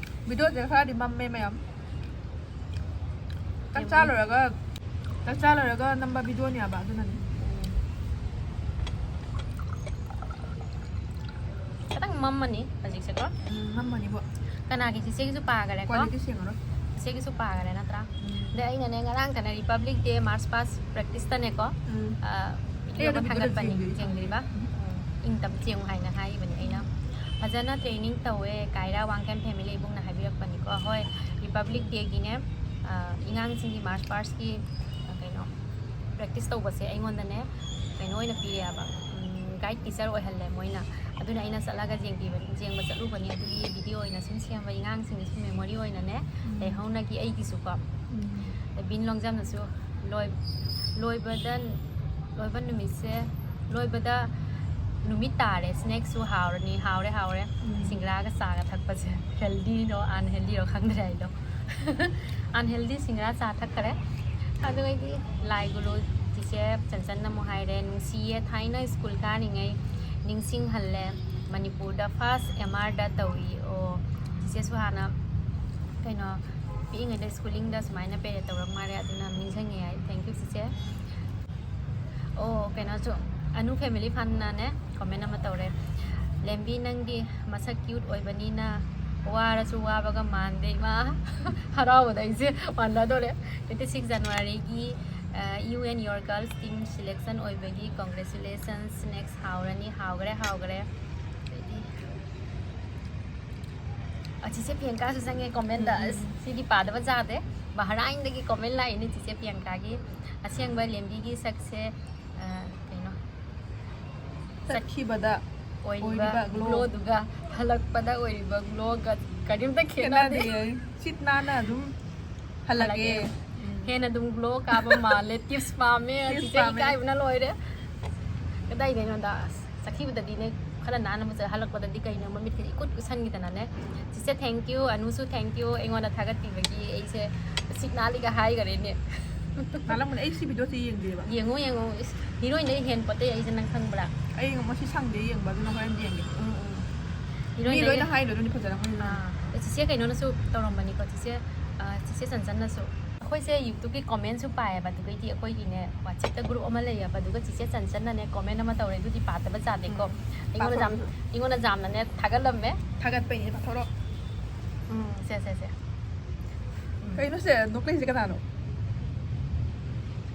Videoꯁꯦ ꯈꯔꯗꯤ ꯃꯝꯃꯦ ꯃꯌꯥꯝ꯫ ꯆꯥꯛ ꯆꯥ ꯂꯣꯏꯔꯒ, ꯆꯥꯛ ꯆꯥ ꯂꯣꯏꯔꯒ ꯅꯝꯕ videoꯅꯦꯕ, ꯑꯗꯨꯅꯅꯦ꯫ ꯈꯤꯇꯪ ꯃꯝꯃꯅꯤ ꯍꯧꯖꯤꯛꯁꯦꯀꯣ꯫ ꯎꯝ, ꯃꯝꯃꯅꯤꯕꯣ꯫ ꯀꯅꯥꯒꯤ ꯆꯤꯆꯦꯒꯤꯁꯨ ꯄꯥꯈꯔꯦꯀꯣ? Quality ꯁꯦꯡꯉꯔꯣꯏ꯫ ꯆꯤꯆꯦꯒꯤꯁꯨ ꯄꯥꯈꯔꯦ ꯅꯠꯇ꯭ꯔꯥ? ꯎꯝ꯫ ꯑꯗꯩ ꯑꯩꯅꯅꯦ, ꯉꯔꯥꯡꯗꯅ Republic Day March past practice ꯇꯅꯦꯀꯣ꯫ ꯎꯝ꯫ ꯑ, video ꯑꯩ ꯑꯗꯨ ꯑꯃ video ꯊꯥꯒꯠꯄꯅꯤ, ꯌꯦꯡꯗ꯭ꯔꯤ꯫ ꯌꯦꯡꯗ꯭ꯔꯤꯕ? ꯎꯝ꯫ ꯎꯝ, ꯏꯪ ꯇꯞ ꯆꯦꯡꯉꯨ ꯍꯥꯏꯅ ꯍꯥꯏꯈꯤꯕꯅꯤ ꯑꯩꯅ꯫ ꯐꯖꯅ training ꯇꯧꯋꯦ, ꯀꯥꯏꯔꯥ ꯋꯥꯡꯈꯦꯝ family ꯏꯕꯨꯡꯅ ꯍꯥꯏꯕꯤꯔꯛꯄꯅꯤꯀꯣ꯫ ꯍꯣꯏ, Republic Day ꯒꯤꯅꯦ, ꯑ, ꯑꯉꯥꯡꯁꯤꯡꯒꯤ March past ꯀꯤ, ꯑ, ꯀꯩꯅꯣ, practice ꯇꯧꯕꯁꯦ ꯑꯩꯉꯣꯟꯗꯅꯦ, ꯀꯩꯅꯣ ꯑꯣꯏꯅ ꯄꯤꯔꯛꯑꯦꯕ, ꯎꯝ, guide teacher ꯑꯣꯏꯍꯜꯂꯦ ꯃꯣꯏꯅ꯫ ꯑꯗꯨꯅ ꯑꯩꯅ ꯆꯠꯂꯒ ꯌꯦꯡꯕꯤꯕ, ꯌꯦꯡꯕ ꯆꯠꯂꯨꯕꯅꯤ꯫ ꯑꯗꯨꯒꯤ video ꯑꯣꯏꯅ ꯁꯨꯝ ꯁꯦꯝꯕ, ꯑꯉꯥꯡꯁꯤꯡꯒꯤ ꯁꯨꯝ memory ꯑꯣꯏꯅꯅꯦ, ꯎꯝ꯫ ꯂꯩꯍꯧꯅꯒꯤ ꯑꯩꯒꯤꯁꯨꯀꯣ꯫ ꯎꯝ꯫ ꯕꯤꯟ ꯂꯣꯡꯖꯝꯅꯁꯨ ꯂꯣꯏ-, ꯂꯣꯏꯕꯗ, ꯂꯣꯏꯕ ꯅꯨꯃꯤꯠꯁꯦ, ꯂꯣꯏꯕꯗ ꯅꯨꯃꯤꯠ ꯇꯥꯔꯦ, snacks ꯁꯨ ꯍꯥꯎꯔꯅꯤ, ꯍꯥꯎꯔꯦ, ꯍꯥꯎꯔꯦ꯫ ꯎꯝ꯫ ꯁꯤꯡꯒ꯭ꯔꯥꯒ ꯆꯥꯒ ꯊꯛꯄꯁꯦ healthy ꯔꯣ unhealthy ꯔꯣ ꯈꯪꯗ꯭ꯔꯦ ꯑꯩꯗꯣ꯫ Unhealthy ꯁꯤꯡꯒ꯭ꯔꯥ ꯆꯥ ꯊꯛꯈꯔꯦ꯫ ꯑꯗꯨ ꯑꯩꯗꯤ ꯂꯥꯏ ꯒꯨꯔꯨ ꯆꯤꯆꯦ ꯆꯟꯆꯟꯅ ꯑꯃꯨꯛ ꯍꯥꯏꯔꯦ, "ꯅꯨꯡꯁꯤꯌꯦ, ꯊꯥꯏꯅ ꯁ꯭ꯀꯨꯜ ꯀꯥꯔꯤꯉꯩ ꯅꯤꯡꯁꯤꯡꯍꯜꯂꯦ꯫ ꯃꯅꯤꯄꯨꯔꯗ first M R ꯗ ꯇꯧꯏ꯫" ꯑꯣ, ꯆꯤꯆꯦꯁꯨ ꯍꯥꯟꯅ ꯀꯩꯅꯣ ꯄꯤꯛꯏꯉꯩꯗ schooling ꯗ ꯁꯨꯃꯥꯏꯅ ꯄꯦꯔꯦꯠ ꯇꯧꯔꯛ ꯃꯥꯜꯂꯦ, ꯑꯗꯨꯅ ꯅꯤꯡꯁꯤꯡꯉꯦ ꯍꯥꯏ꯫ Thank you ꯆꯤꯆꯦ꯫ ꯑꯣ, ꯀꯩꯅꯣꯁꯨ, ꯑꯅꯨ family fun ꯅꯅꯦ comment ꯑꯃ ꯇꯧꯔꯦ꯫ "ꯂꯦꯝꯕꯤ, ꯅꯪꯗꯤ ꯃꯁꯛ cute ꯑꯣꯏꯕꯅꯤꯅ ꯋꯥꯔꯁꯨ ꯋꯥꯕꯒ ꯃꯥꯟꯗꯦ ꯏꯃꯥ꯫" ꯍꯔꯥꯎꯕꯗ ꯑꯩꯁꯦ ꯃꯥꯟꯅꯗꯣꯔꯦ꯫ Twenty six January ꯒꯤ, ꯑ, you and your girls team selection ꯑꯣꯏꯕꯒꯤ congratulations꯫ Snacks ꯍꯥꯎꯔꯅꯤ, ꯍꯥꯎꯈ꯭ꯔꯦ, ꯍꯥꯎꯈ꯭ꯔꯦ꯫ ꯑꯗꯩꯗꯤ, ꯑ, ꯆꯤꯆꯦ ꯄ꯭ꯔꯤꯌꯥꯡꯀꯥꯁꯨ ꯆꯪꯉꯦ comment ꯇ꯫ ꯎꯝ, ꯎꯝ, ꯑꯁ, ꯎꯝ꯫ ꯁꯤꯗꯤ ꯄꯥꯗꯕ ꯌꯥꯗꯦ꯫ ꯕꯍꯔꯥꯏꯟꯗꯒꯤ comment ꯂꯥꯛꯏꯅꯦ ꯆꯤꯆꯦ ꯄ꯭ꯔꯤꯌꯥꯡꯀꯥꯒꯤ꯫ "ꯑꯁꯦꯡꯕ ꯂꯦꯝꯕꯤꯒꯤ ꯁꯛꯁꯦ, ꯑ, ꯀꯩꯅꯣ, ꯆꯠꯈꯤꯕꯗ ꯑꯣꯏꯔꯤꯕ ꯑꯣꯏꯔꯤꯕ glow꯫ Glow ꯗꯨꯒ ꯍꯜꯂꯛꯄꯗ ꯑꯣꯏꯔꯤꯕ glow ꯒ ꯀꯔꯤꯝꯇ ꯈꯦꯠꯅꯗꯦ꯫ ꯈꯦꯠꯅꯗꯦ꯫ ꯁꯤꯠ ꯅꯥꯟꯅ ꯑꯗꯨꯝ ꯍꯜꯂꯛꯑꯦ꯫ ꯍꯜꯂꯛꯑꯦ꯫ ꯎꯝ꯫ ꯍꯦꯟꯅ ꯑꯗꯨꯝ glow ꯀꯥꯕ ꯃꯥꯜꯂꯦ꯫ Tips ꯄꯥꯝꯃꯦ꯫ Tips ꯆꯤꯆꯦ ꯄꯥꯝꯃꯦ꯫ ꯏꯀꯥꯏꯕꯅ ꯂꯣꯏꯔꯦ꯫ ꯀꯗꯥꯏꯗꯩꯅꯣꯗ, ꯑꯁ, ꯆꯠꯈꯤꯕꯗꯗꯤꯅꯦ ꯈꯔ ꯅꯥꯟꯅ ꯃꯨꯠꯆ-, ꯍꯜꯂꯛꯄꯗꯗꯤ ꯀꯩꯅꯣ ꯃꯃꯤꯠꯀ ꯏꯀꯨꯠ ꯀꯨꯠꯁꯟꯈꯤꯗꯅꯅꯦ꯫ ꯆꯤꯆꯦ, thank you꯫ ꯑꯅꯨꯁꯨ thank you꯫ ꯑꯩꯉꯣꯟꯗ ꯊꯥꯒꯠꯄꯤꯕꯒꯤ ꯑꯩꯁꯦ ꯁꯤꯠ ꯅꯥꯜꯂꯤꯒ ꯍꯥꯏꯈꯔꯦꯅꯦ꯫ ꯅꯥꯜꯂꯝꯒꯅꯤ꯫ ꯑꯩ ꯁꯤ video ꯁꯤ ꯌꯦꯡꯗꯦꯕ꯫ ꯌꯦꯡꯉꯨ, ꯌꯦꯡꯉꯨ꯫ ꯏꯁ, heroine ꯗꯩ ꯍꯦꯟ ꯄꯣꯠꯇꯦ ꯑꯩꯁꯦ, ꯅꯪ ꯈꯪꯕ꯭ꯔꯥ? ꯑꯩ ꯉꯁꯤ ꯁꯪꯗꯦ ꯌꯦꯡꯕ, ꯑꯗꯨꯅ ꯍꯣꯔꯦꯟ ꯌꯦꯡꯒꯦ꯫ ꯎꯝ, ꯎꯝ꯫ ꯃꯤ Heroine ꯗꯒꯤ ꯂꯣꯏꯅ ꯍꯥꯏꯗꯣ ꯑꯗꯨꯅꯤ ꯐꯖꯅ ꯈꯪꯉꯤꯗꯅ꯫ ꯑꯥ, ꯑꯦ, ꯆꯤꯆꯦ ꯀꯩꯅꯣꯅꯁꯨ ꯇꯧꯔꯝꯕꯅꯤꯀꯣ, ꯆꯤꯆꯦ, ꯑꯥ, ꯆꯤꯆꯦ ꯆꯟꯆꯟꯅꯁꯨ꯫ ꯑꯩꯈꯣꯏꯁꯦ YouTube-ꯀꯤ comment-ꯁꯨ ꯄꯥꯏꯌꯦꯕ, ꯑꯗꯨꯒꯩꯗꯤ ꯑꯩꯈꯣꯏꯒꯤꯅꯦ WhatsApp-ꯇ group ꯑꯃ ꯂꯩꯌꯦꯕ, ꯑꯗꯨꯒ ꯆꯤꯆꯦ ꯆꯟꯆꯟꯅꯅꯦ comment ꯑꯃ ꯇꯧꯔꯦ, ꯑꯗꯨꯗꯤ ꯄꯥꯗꯕ ꯌꯥꯗꯦꯀꯣ꯫ ꯎꯝ. ꯑꯩꯉꯣꯟꯗ ꯌꯥꯝ ꯄꯥꯊꯣꯛꯑꯣ꯫ ꯑꯩꯉꯣꯟꯗ ꯌꯥꯝꯅꯅꯦ ꯊꯥꯒꯠꯂꯝꯃꯦ꯫ ꯊꯥꯒꯠꯄꯩꯅꯦ, ꯄꯥꯊꯣꯔꯛꯑꯣ꯫ ꯎꯝ, ꯁꯦ ꯁꯦ ꯁꯦ꯫ ꯀꯩꯅꯣ ꯁꯦ ꯅꯣꯛꯂꯛꯏꯁꯦ ꯀꯅꯥꯅꯣ?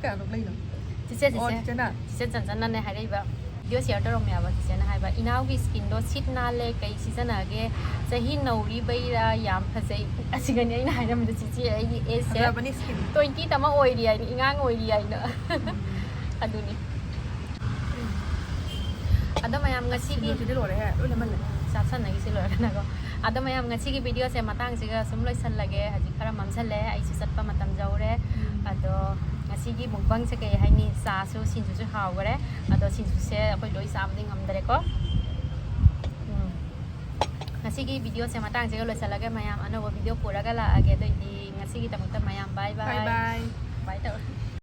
ꯀꯅꯥ ꯅꯣꯛꯂꯛꯏꯅꯣ? ꯆꯤꯆꯦ ꯑꯣ, ꯆꯤꯆꯦ ꯆꯤꯆꯦꯅ? ꯆꯤꯆꯦ ꯆꯟꯆꯟꯅꯅꯦ ꯍꯥꯏꯔꯛꯏꯕ, video share ꯇꯧꯔꯝꯃꯦꯕ꯫ ꯆꯤꯆꯦꯅ ꯍꯥꯏꯕ, "ꯏꯅꯥꯎꯒꯤ skin-ꯗꯣ ꯁꯤꯠ ꯅꯥꯜꯂꯦ, ꯀꯩ ꯁꯤꯖꯤꯟꯅꯒꯦ? ꯆꯍꯤ ꯅꯧꯔꯤꯕꯩꯔꯥ ꯌꯥꯝ ꯐꯖꯩ?" ꯑꯁꯤꯒꯅꯤ ꯑꯩꯅ ꯍꯥꯏꯔꯝꯃꯤꯗꯣ, ꯆꯤꯆꯦ, ꯑꯩꯒꯤ age-ꯁꯦ ꯐꯖꯕꯅꯤ skin꯫ twenty-ꯇꯃꯛ ꯑꯣꯏꯔꯤ ꯍꯥꯏꯅ, ꯏꯉꯥꯡ ꯑꯣꯏꯔꯤ ꯍꯥꯏꯅ꯫ ꯑꯗꯨꯅꯤ꯫ ꯑꯗꯣ ꯃꯌꯥꯝ, ꯉꯁꯤꯒꯤ ꯁꯤꯡꯖꯨꯁꯤꯗꯤ ꯂꯣꯏꯔꯦꯍꯦ, ꯂꯣꯏ ꯂꯦꯝꯍꯜꯂꯦ꯫ ꯆꯥꯁꯟꯅꯈꯤꯁꯤ ꯂꯣꯏꯔꯒꯅꯀꯣ꯫ ꯑꯗꯣ ꯃꯌꯥꯝ, ꯉꯁꯤꯒꯤ video-ꯁꯦ ꯃꯇꯥꯡꯁꯤꯒ ꯁꯨꯝ ꯂꯣꯏꯁꯜꯂꯒꯦ꯫ ꯍꯧꯖꯤꯛ ꯈꯔ ꯃꯝꯁꯜꯂꯦ, ꯑꯩꯁꯨ ꯆꯠꯄ ꯃꯇꯝ ꯌꯧꯔꯦ꯫ ꯎꯝ. ꯑꯗꯣ ꯉꯁꯤꯒꯤ mukbang-ꯁꯦ ꯀꯩ ꯍꯥꯏꯅꯤ, ꯆꯥꯁꯨ ꯁꯤꯡꯖꯨꯁꯨ ꯍꯥꯎꯈꯔꯦ꯫ ꯑꯗꯣ ꯁꯤꯡꯖꯨꯁꯦ ꯑꯩꯈꯣꯏ ꯂꯣꯏ ꯆꯥꯕꯗꯤ ꯉꯝꯗ꯭ꯔꯦꯀꯣ꯫ ꯎꯝ꯫ ꯉꯁꯤꯒꯤ video-ꯁꯦ ꯃꯇꯥꯡꯁꯤꯒ ꯂꯣꯏꯁꯜꯂꯒꯦ ꯃꯌꯥꯝ, ꯑꯅꯧꯕ video ꯄꯨꯔꯒ ꯂꯥꯛꯑꯒꯦ꯫ ꯑꯗꯨꯑꯣꯏꯗꯤ ꯉꯁꯤꯒꯤꯗꯃꯛꯇ ꯃꯌꯥꯝ bye bye꯫ Bye bye꯫ Bye ꯇꯧꯔꯦ꯫